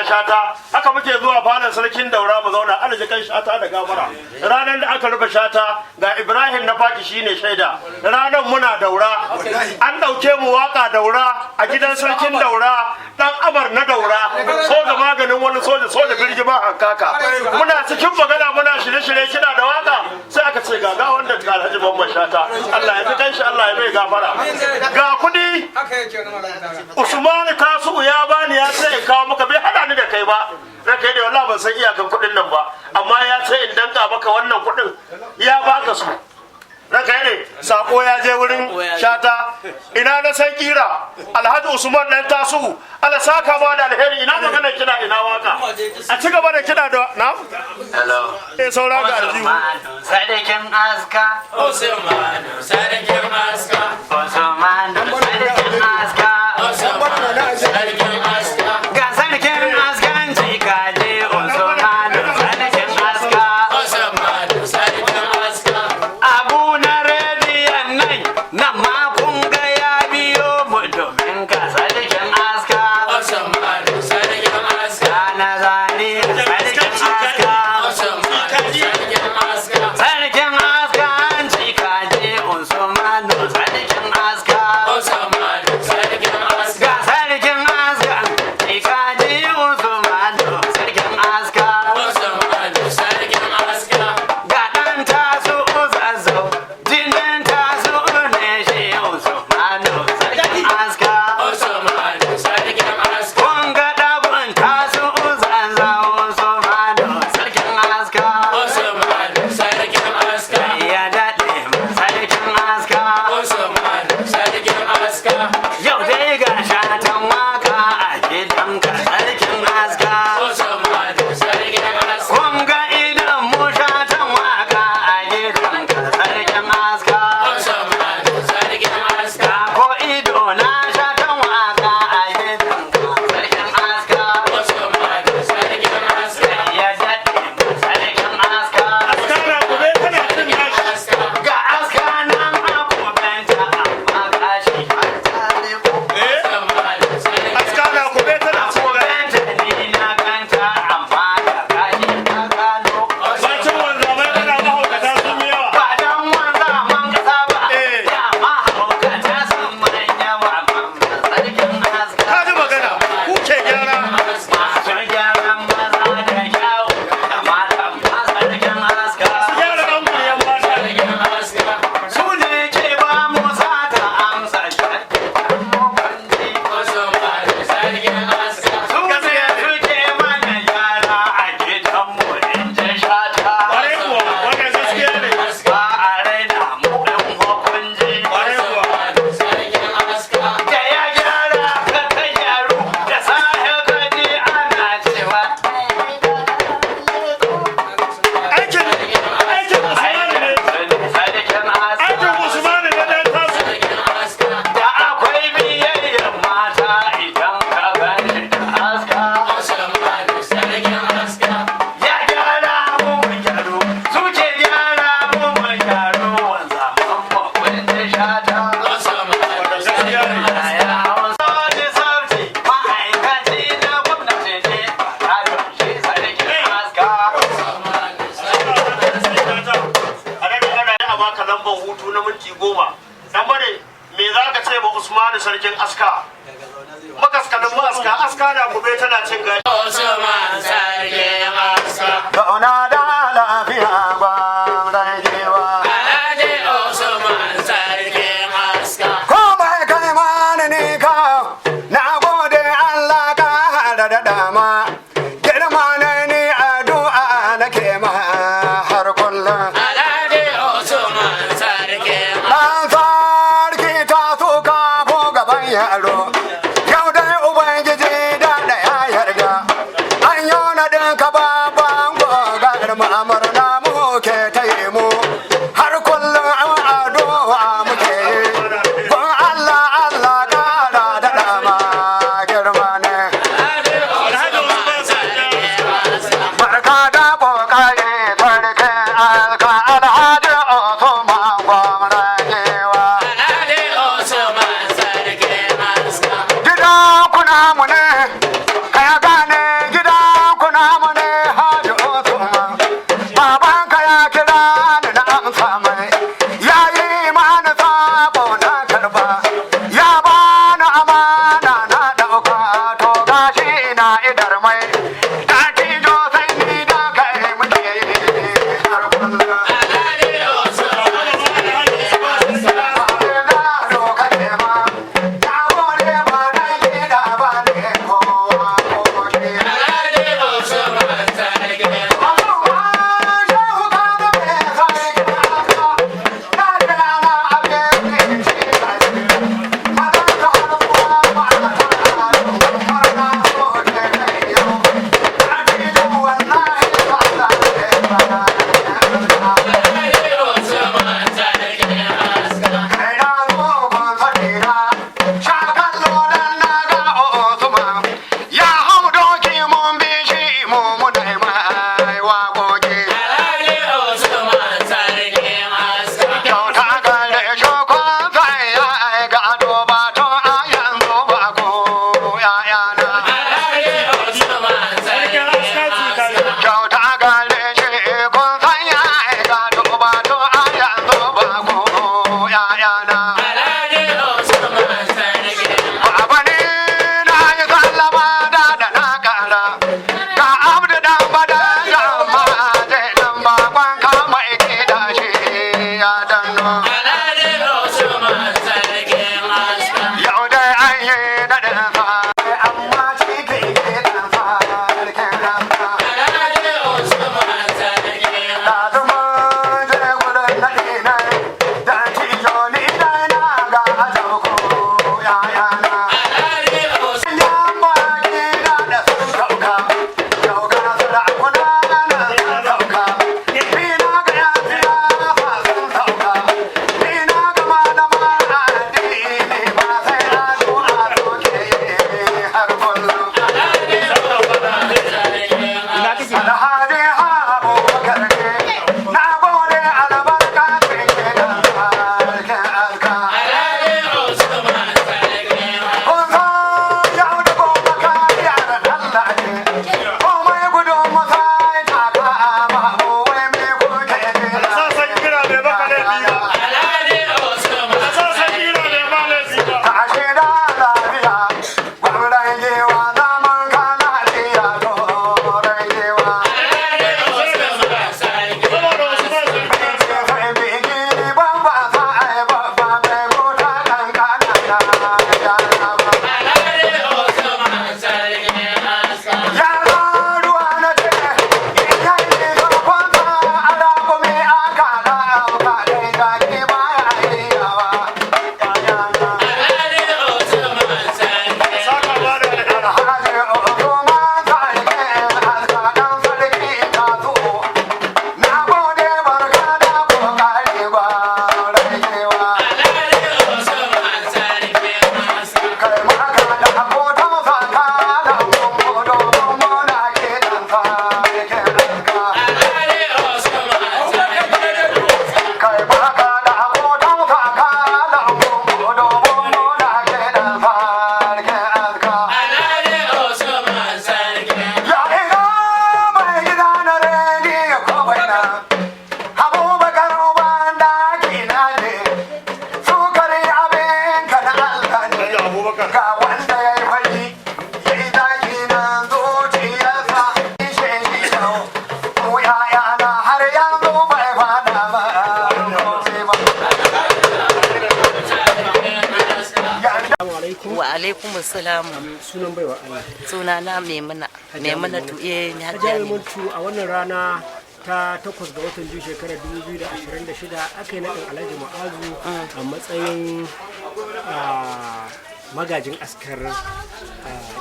Shata. Haka muke zuwa falon Sarkin Daura mu zauna, alhaji kan Shata da gafara. Ranar da aka rufe Shata, ga Ibrahim na Faki shine shaida. Ranar muna Daura, an ɗauke mu waka Daura a gidan Sarkin Daura, dan Amar na Daura, soja maganin wani soja, soja birgima hankaka. Muna cikin magana, muna shirye-shirye, kina da waka, sai aka ce ga ga wanda ga Alhaji Mamman Shata. Allah ya fi kanshi, Allah ya mai gafara. Ga kudi Usmanu Kasu ya bani, ya ce in kawo maka, bai hada ni da kai ba. Ranka da wallahi ban san iyakan kudin nan ba, amma ya ce in danka maka wannan kudin, ya baka su. Ranka ne, sako ya je wurin Shata. Ina na san kira Alhaji Usman dan Tasu, Allah saka ma da alheri. Ina magana kina, ina waka, a ci gaba da kina da na. Hello. Eh, saura ga aljihu. Sarkin Aska. Usmanu Sarkin Aska. Usmanu Sarkin Aska. Usmanu Sarkin Aska. Ga Sarkin Askan Cikaje, Usmanu Sarkin Aska. Usmanu Sarkin Aska. Abu na rediyon nan, nan ma kun ga ya biyo mu domin ka Sarkin Aska. Usmanu Sarkin Aska. Na zari Sarkin Aska. Usmanu Sarkin Aska. Sarkin Aska Cikaje, Usmanu Sarkin Aska. Usmanu Sarkin Aska. Ga Sarkin Aska Cikaje, Usmanu Sarkin Aska. Usmanu Sarkin Aska. Ga ɗan Tasu Zazzau, jinin Tasu ne shi, Usmanu Sarkin Aska. Usmanu Sarkin Aska. Kun ga ɗagun Tasu Zazzau, Usmanu Sarkin Aska. Usmanu Sarkin Aska. Ya daɗe Sarkin Aska. Usmanu Sarkin Aska. Yau dai ga Shatan waka a gidanka Sarkin Aska. Usmanu Sarkin Aska. Kun ga idan mu Shatan waka a gidanka Sarkin Aska. Usmanu Sarkin Aska. Ko ido na Shatan waka a gidanka Sarkin Aska. Usmanu Sarkin Aska. Ya daɗe Sarkin Aska. Askara gobe tana cin nashi. Ga aska nan a kobenta amma gashi an tare ko. Askara gobe tana cin Kobenta ni na ganta amma da gashi na gano. Bacin wanzamai ana mahaukata sun yi yawa. Ba dan wanzaman kasa ba, ya mahaukata sun man yawa, Sarkin Aska. Ka ji magana, ku ke gyara. Masu gyaran maza da kyau, da matan ma Sarkin Aska. Su gyara ɗan kuryan mata. Su ne ke ba mu sata amsa. Su ne suke mana gyara a gidanmu in ji Shata. Ƙwarai kuwa, wannan gaskiya ne. Ba a raina mu ɗan hukunci. Ƙwarai kuwa. Da ya gyara ka ta gyaru, da safe ka ji ana cewa. Aikin aikin Usmanu ne. Sarkin Aska. Aikin Usmanu ne dan Tasu. Da akwai biyayyar mata idan ka gani da aska. Ya gyara mu mu gyaru, suke gyara mu mu gyaru, wanzaman mu kun ji Shata. Ya Hausa da sauti, ma'aikaci na gwamnati ne, ba ta shi Sarkin Aska. A nan ana yi a baka lambar hutu na minti 10. Dan bare, me za ka ce ba Usmanu Sarkin Aska? Makaskanin mu aska, aska na gobe tana cin gashi. Usman Sarkin Aska. Zauna da lafiya gwamnan giwa. Alhaji Usman Sarkin Aska. Komai kai mani ni ka, na gode Allah ka hada da dama. Girma ne ni addu'a nake ma har kullum. Alhaji Usman Sarkin Dan sarki ta suka ko gaban yaro. Yau dai Ubangiji da ɗaya yarda. An yi naɗin ka babban gogar ma'amurna muke ta yi mu. Har kullum an addu'a muke yi. Gun Allah Allah ƙara da dama girma ne. Barka da ƙoƙari Sarkin Aska Alhaji Usman gwamnan giwa. Alhaji Usman Sarkin Aska. Gidan kuna mu ne, ka gane. Wa alaikum salamu. Sunan baiwa Allah? Sunana Maimuna. Maimuna tu eh ni Hajiya Maimunatu, a wannan rana ta 8 ga watan biyu shekarar 2026 aka yi naɗin Alhaji Mu'azu a matsayin magajin askar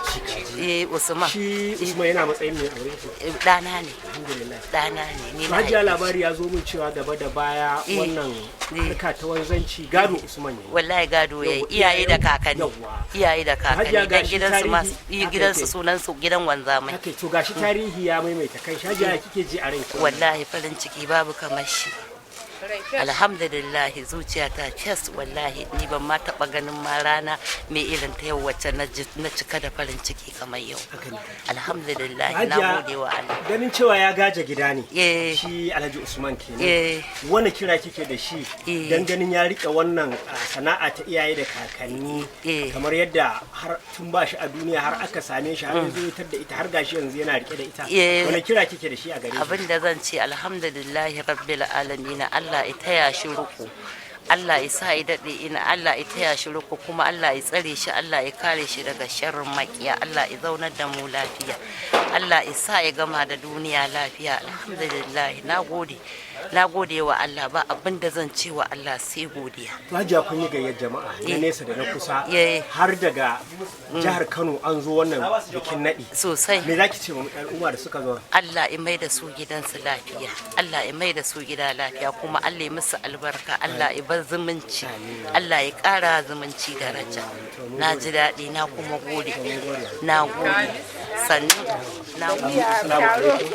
Cikaji. Eh, Usman. Shi Usman yana matsayin mai aure ki? Ɗana ne. Alhamdulillah. Ɗana ne. Ni na Hajiya, haife shi. labari ya zo min cewa gaba da baya wannan harka ta wanzanci gado Usman ne. Wallahi gado yayi, Yawwa, iyaye da kakanni. Yawwa. Iyaye da kakanni Hajiya, dan gashi gidansu ma tarihi- haka gidansu yake. sunan su gidan wanzamai. Haka to, gashi tarihi ya maimaita kan shi. Hajiya, kike ji a ranki? Wallahi farin ciki babu kamar shi. Alhamdulillah, zuciyata fes. Wallahi ni ban ma taba ganin ma rana mai irin ta yau wacce na cika da farin ciki kamar yau. Alhamdulillah, na Hajiya, gode wa Allah. ganin cewa ya gaje gida ne shi Alhaji Usman kenan, wani kira kike da shi dan ganin ya rike wannan sana'a ta iyaye da kakanni, kamar yadda har tun ba shi a duniya har aka same shi, har ya zo ya tar da ita, har gashi yanzu yana rike da ita? Wani kira kike da shi a gare shi? Abin da zan ce, alhamdulillahi rabbil alamin. Allah ya taya shi ruku, Allah ya sa ya daɗe ina, Allah ya taya shi ruku, kuma Allah ya tsare shi, Allah ya kare shi daga sharrin makiya, Allah ya zaunar da mu lafiya, Allah ya sa ya gama da duniya lafiya. Alhamdulillah, na gode, na gode wa Allah. Ba abin da zan ce wa Allah sai godiya. To Hajiya, kun yi gayyar jama'a na nesa da na kusa, har daga jihar Kano an zo wannan bikin naɗi. Sosai. Me zaki ce wa al'umma da suka zo? Allah ya mai da su gidansu lafiya, Allah ya mai da su gida lafiya, kuma Allah ya musu albarka, Allah ya bar zumunci, Allah ya ƙara zumunci daraja. Na ji daɗi, na kuma gode, na gode, sannu, na gode.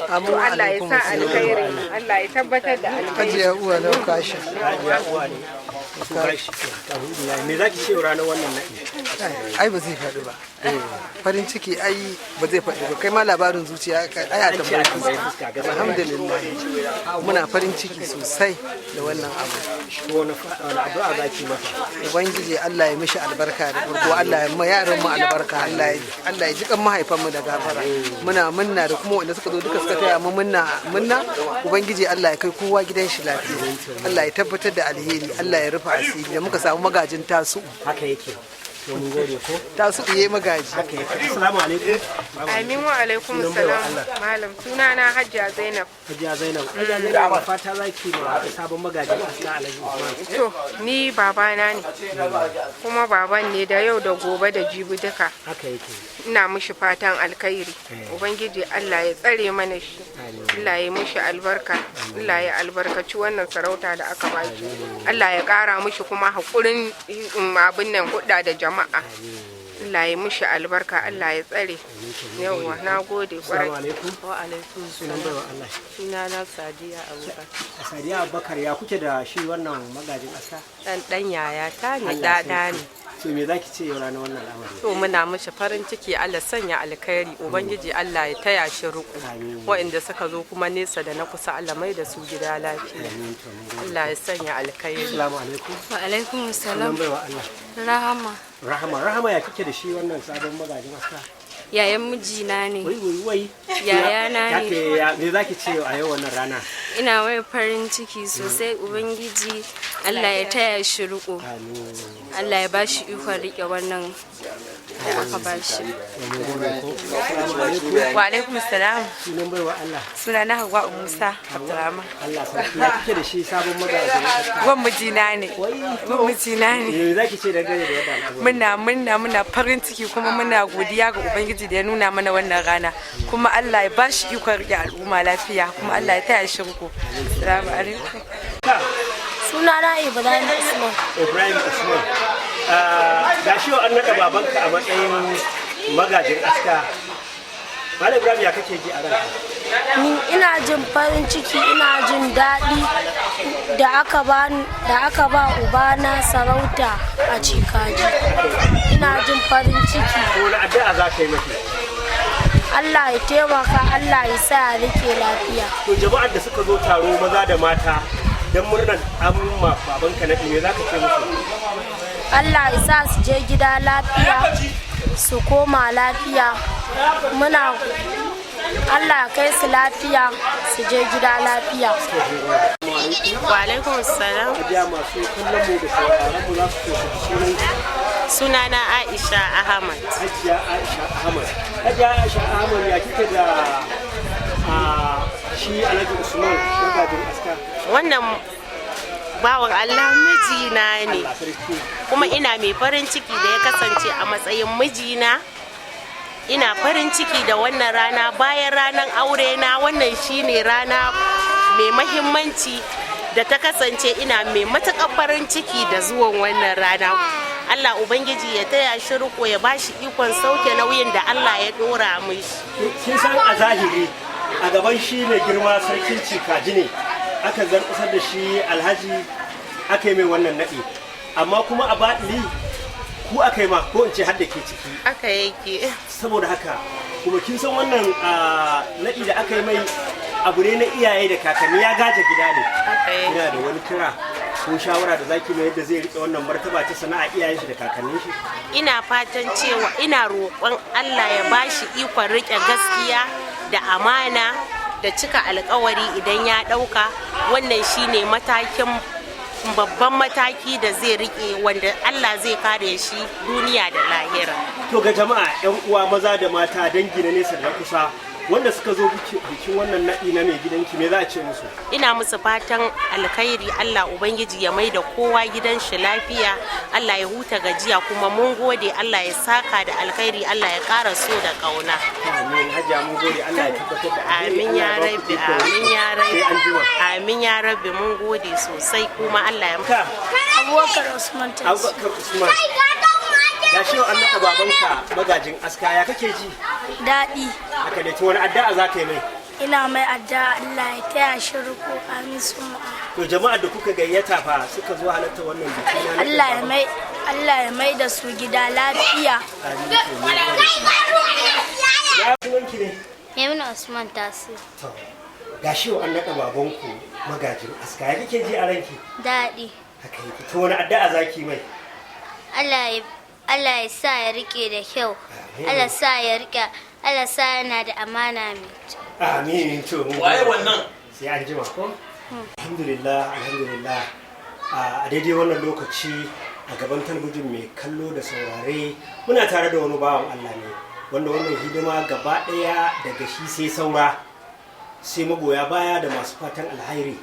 To Allah ya sa alkhairi, Allah ya tabbatar da alkhairi. Hajiya uwa na kasha. Hajiya uwa ne. To gashi, alhamdulillah. Me zaki ce wa ranar wannan naɗi? Ai ba zai faɗi ba. Farin ciki ai ba zai faɗi ba. Kai ma labarin zuciya ai a An ce a tambayi tambayi fuska. fuska, gaskiya. Alhamdulillah. Muna farin ciki sosai da wannan abu. Wani addu'a zaki masa? Ubangiji Allah ya mishi albarka da farko, Allah ya ma yaran mu albarka, Allah ya jikan mahaifan mu da gafara. Muna munna da kuma wanda suka zo duka suka taya mu munna munna. Ubangiji Allah ya kai kowa gidan shi lafiya. Allah ya tabbatar da alheri, Allah ya rufa asiri da muka samu magajin tasu. Haka yake. To mun gode ko. Ta su iye magaji. Haka yake. Assalamu alaikum. Amin wa alaikum Sunan baiwa salam Allah. malam sunana Hajiya Zainab. Hajiya Zainab. Hajiya Zainab, fata zaki ma sabon magajin aska Alhaji Usman? To ni babana ne kuma baban ne da yau da gobe da jibi duka. Haka yake. Ina mishi fatan alkhairi. Ubangiji Allah ya tsare mana shi. Allah ya mishi albarka. Allah ya albarkaci wannan sarauta da aka bashi. Allah ya kara mishi kuma hakurin abin nan hudda da jama'a. Allah ya mishi albarka, Allah ya tsare. Yawwa, na gode kwarai. Assalamu alaikum. Wa alaikum Sunan baiwa Allah. Sunana Sadiya Abubakar. Sadiya Abubakar, ya kuke da shi wannan magajin aska? Dan dan yaya ta ne, Allah dada sarki. ne. To me zaki ce yau ranar wannan al'amari? To muna mishi farin ciki, Allah sanya alkhairi, Ubangiji Allah ya taya shi riƙo. Waɗanda suka zo kuma nesa da na kusa, Allah mai da su gida lafiya. Amin, to mun gode. Allah ya sanya alkhairi. Assalamu alaikum. Wa alaikum Sunan salam. baiwa Allah. Rahama. Rahama, Rahama, ya kike da shi wannan sabon magajin aska? Yayan mijina ne. Wai wai wai. Yayana ne. Me zaki ce a yau wannan rana? Ina mai farin ciki sosai, Ubangiji Allah ya taya shi riko. Allah ya bashi ikon rike wannan da aka bashi. Wa alaikum salam. Sunan baiwa Allah. Sunana Hawwa Musa Abdurrahman. Allah sarki, ya kike da shi sabon magajin aska? Wan mijina ne. Wan mijina ne. Me zaki ce dangane da wannan al'amari? Muna muna muna farin ciki kuma muna godiya ga Ubangiji da ya nuna mana wannan rana. Kuma Allah ya bashi ikon rike al'umma lafiya kuma Allah ya taya shi riko. Assalamu alaikum. Sunana Ibrahim Usman. Ibrahim Usman. Ga shi an naɗa babanka a matsayin magajin aska. Malam Ibrahim, ya kake ji a ranka? Ni ina jin farin ciki, ina jin daɗi da aka ba da aka ba ubana sarauta a Cikaji. Ina jin farin ciki. Ko wani addu'a za ka yi mafi? Allah ya taimaka, Allah ya sa a rike lafiya. To jama'ar da suka zo taro maza da mata don murnar an ma babanka naɗi, me za ka ce musu? Allah ya sa su je gida lafiya su koma lafiya. Muna Allah ya kai su lafiya su je gida lafiya. Wa alaikum salam. Hajiya, masu kallon mu da sauraron mu za su so su ji sunan. Sunana Aisha Ahmad. Hajiya Aisha Ahmad. Hajiya Aisha Ahmad, ya kike da shi Alhaji Usman magajin aska? Wannan bawan Allah mijina ne. Allah sarki. Kuma ina mai farin ciki da ya kasance a matsayin mijina. Ina farin ciki da wannan rana bayan ranar aure na, wannan shine rana mai mahimmanci da ta kasance ina mai matuƙar farin ciki da zuwan wannan rana. Allah Ubangiji ya taya shi riko, ya bashi ikon sauke nauyin da Allah ya dora mishi. Kin san a zahiri a gaban shi mai girma sarkin Cikaji ne aka zarkusar da shi Alhaji aka yi mai wannan naɗi, amma kuma a baɗili ku aka yi ma, ko in ce har da ke ciki. Aka yake. Saboda haka kuma kin san wannan naɗi da aka yi mai abu ne na iyaye da kakanni, ya gaje gida ne. Ina da wani kira ko shawara da zaki mai yadda zai rike wannan martaba ta sana'a iyayen shi da kakannin shi? Ina fatan cewa ina roƙon Allah ya bashi ikon riƙe gaskiya da amana da cika alkawari idan ya ɗauka. Wannan shine matakin babban mataki da zai riƙe wanda Allah zai kare shi duniya da lahira. To ga jama'a, yan uwa maza da mata, dangi na nesa da na kusa wanda suka zo bikin wannan naɗi na mai gidanki, me za a ce musu? Ina musu fatan alkhairi, Allah Ubangiji ya mai da kowa gidan shi lafiya, Allah ya huta gajiya, kuma mun gode, Allah ya saka da alkhairi, Allah ya ƙara so da ƙauna. Amin, Hajiya, mun gode, Allah ya tabbatar da alheri. Amin ya Allah ya ba ku rabbi, ikon. Amin ya rabbi. Sai an jima. Amin ya rabbi, mun gode sosai kuma Allah ya Abubakar Usman. Abubakar Usman. Ga shi an naɗa babanka magajin aska, ya kake ji? Daɗi. Haka ne, to wani addu'a za ka yi mai? Ina mai addu'a Allah ya taya shi riko, amin summa. To jama'ar da kuka gayyata fa suka zo halarta wannan biki na naɗin Allah ya babanka? mai Allah ya mai da su gida lafiya. Amin, to mun gode. Ya sunanki ne? Maimuna Usman Tasir. To ga shi an naɗa babanku magajin aska, ya kake ji a ranki? Daɗi. Haka yake. To wani addu'a za ki mai? Allah ya sa ya rike da kyau. Allah sa ya rike, Allah sa yana da amana mai kyau. Amin, to mun Waye gode. wannan? Sai an jima ko? Alhamdulillah, alhamdulillah. A daidai wannan lokaci A gaban talabijin mai kallo da saurare, muna tare da wani bawan Allah ne wanda wannan hidima gaba ɗaya daga shi sai saura, sai magoya baya da masu fatan alhairi.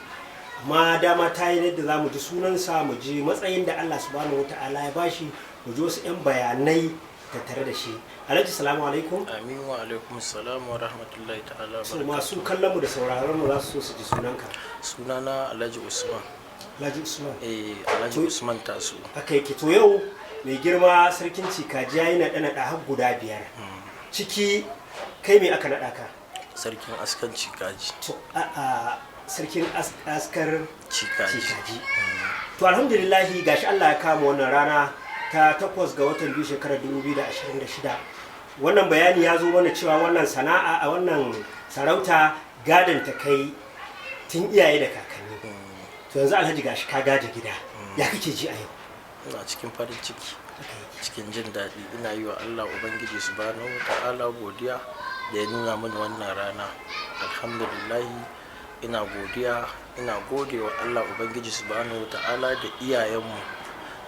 Amma dama ta yi yadda za mu ji sunansa, mu ji matsayin da Allah Subhanahu Wata'ala ya bashi, mu ji wasu 'yan bayanai tattare da shi. Alhaji, salamu alaikum. Amin, wa alaikum salam wa rahmatullahi ta'ala. So masu kallon mu da sauraron mu za su so su ji sunanka. Sunana Alhaji Usman. Alhaji Usman. Eh, Alhaji Usman Tasu. Haka yake. To yau mai girma Sarkin Cikaji ya yi naɗe naɗe har guda biyar. Ciki kai me aka naɗa ka? Sarkin Askan Cikaji. To a Sarkin Askar Cikaji. Cikaji. To alhamdulillahi, gashi Allah ya kama wannan rana ta 8 ga watan 2, shekarar 2026. Wannan bayani ya zo mana cewa wannan sana'a, a wannan sarauta gadon ta kai tun iyaye da kakanni. To yanzu Alhaji, gashi ka gaje gida, ya kake ji a yau? Ina cikin farin ciki, cikin jin daɗi. Ina yi wa Allah Ubangiji Subhanahu wa Ta'ala godiya da ya nuna mini wannan rana. Alhamdulillahi, ina godiya, ina gode wa Allah Ubangiji Subhanahu wa Ta'ala da iyayenmu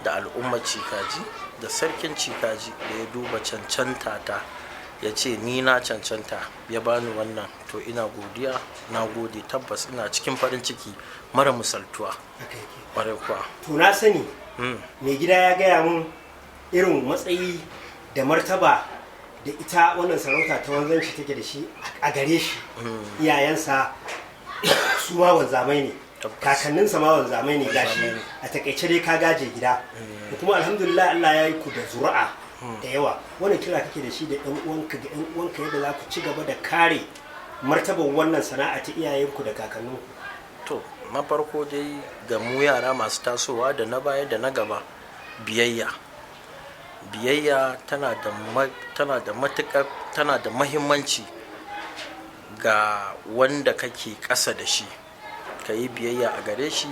da al'ummar Cikaji da Sarkin Cikaji da ya duba cancanta ta, ya ce ni na cancanta, ya bani wannan. To ina godiya, na gode. Tabbas ina cikin farin ciki mara misaltuwa, kwarai kuwa. To na sani mai gida ya gaya mun irin matsayi da martaba da ita wannan sarauta ta wanzanci take da shi a gare shi. Iyayensa su ma wanzamai ne, kakanninsa ma wanzamai ne. Gashi a takaice dai ka gaje gida, da kuma alhamdulillah Allah ya yi ku da zuri'a da yawa. Wannan kira kake da shi da ɗan uwanka, ga ɗan uwanka, yadda za ku ci gaba da kare martabar wannan sana'a ta iyayenku da kakanninku? To na farko dai, ga mu yara masu tasowa da na baya da na gaba, biyayya. Biyayya tana da matuƙar, tana da mahimmanci ga wanda kake ƙasa da shi. Ka yi biyayya a gare shi,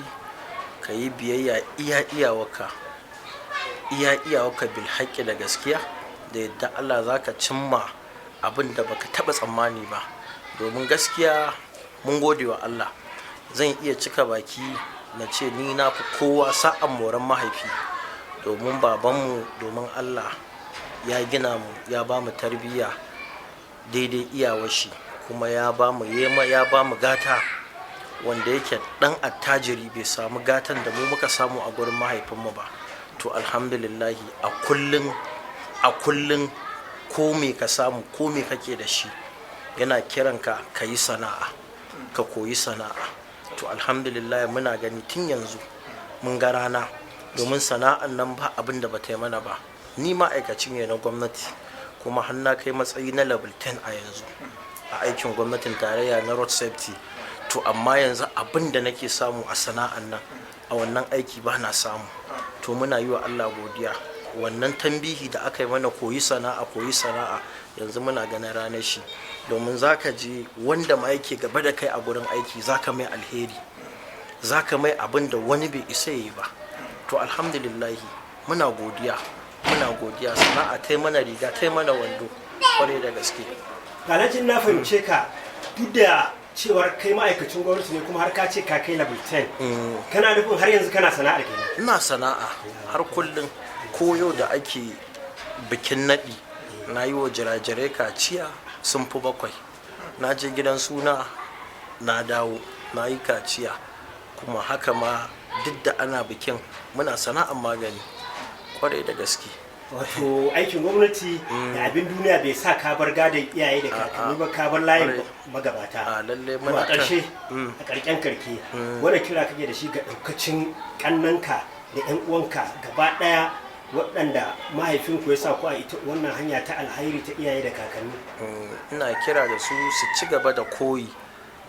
ka yi biyayya iya iyawarka, iya iyawarka, bil haƙƙi, da gaskiya, da yadda Allah za ka cimma abin da baka taɓa tsammani ba. Domin gaskiya mun gode wa Allah, zan iya cika baki na ce ni na fi kowa sa'an moran mahaifi, domin babanmu, domin Allah ya gina mu, ya ba mu tarbiyya daidai iyawar shi, kuma ya ba mu yema, ya ba mu gata wanda yake dan attajiri bai samu gatan da mu muka samu a gurin mahaifinmu ba. To alhamdulillahi, a kullum, a kullum, ko me ka samu, ko me kake da shi, yana kiranka ka yi sana'a, ka koyi sana'a. To alhamdulillah, muna gani tun yanzu mun ga rana, domin sana'an nan ba abin da bata yi mana ba. Ni ma'aikaci ne na gwamnati, kuma har na kai matsayi na level 10 a yanzu a aikin gwamnatin tarayya na road safety. To amma yanzu abin da nake samu a sana'an nan, a wannan aiki ba na samu. To muna yi wa Allah godiya, wannan tambihi da aka yi mana, koyi sana'a, koyi sana'a, yanzu muna ganin ranar shi. Domin za ka je wanda ma yake gaba da kai a gurin aiki, za ka mai alheri, za ka mai abin da wani bai isa yi ba. To alhamdulillahi, muna godiya, muna godiya. Sana'a ta mana riga, ta mana wando, kwarai da gaske. Alhaji, na fahimce ka, duk da cewar kai ma'aikacin gwamnati ne, kuma har ka ce ka kai level 10, kana nufin har yanzu kana sana'ar kenan? Ina sana'a har kullum. Koyo da ake bikin naɗi, na yi wa jirajirai kaciya sun fi bakwai. Na je gidan suna, na dawo na yi kaciya. Kuma haka ma duk da ana bikin, muna sana'ar magani, kwarai da gaske. Wato aikin gwamnati da abin duniya bai sa ka bar gadon iyaye da kakanni ba, ka bar layin magabata. A lalle. To Muna a ƙarshe, a ƙarshen karke, wani kira kake da shi ga ɗaukacin ƙannanka da 'yan uwanka gaba ɗaya waɗanda mahaifinku ya sa ku a ita wannan hanya ta alhairi ta iyaye da kakanni? Ina kira da su su ci gaba da koyi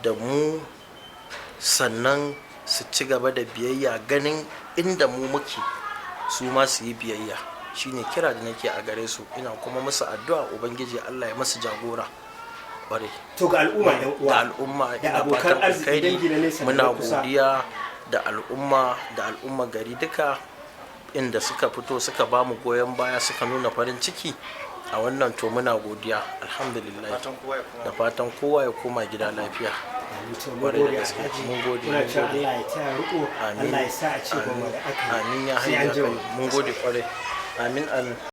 da mu, sannan su ci gaba da biyayya. Ganin inda mu muke, su ma su yi biyayya. Shine kira da nake a gare su. Ina kuma musu addu'a, Ubangiji Allah ya musu jagora bare. To ga al'umma, yan uwa, da al'umma, da ina abokan fatan arziki, alkhairi. dangi na nesa da Muna na kusa. godiya da al'umma, da al'umma gari duka inda suka fito suka ba mu goyon baya, suka nuna farin ciki a wannan. To muna godiya, alhamdulillah, da fatan kowa ya koma gida lafiya. To mun Kwarai da gode gaske. Alhaji. Mun gode, Muna mun cewa gode. Allah ya taya riko, Amin. Allah ya sa a ci gaba da aka yi. Amin ya Sai hayya an jima. Mun gode kwarai. Amin, amin.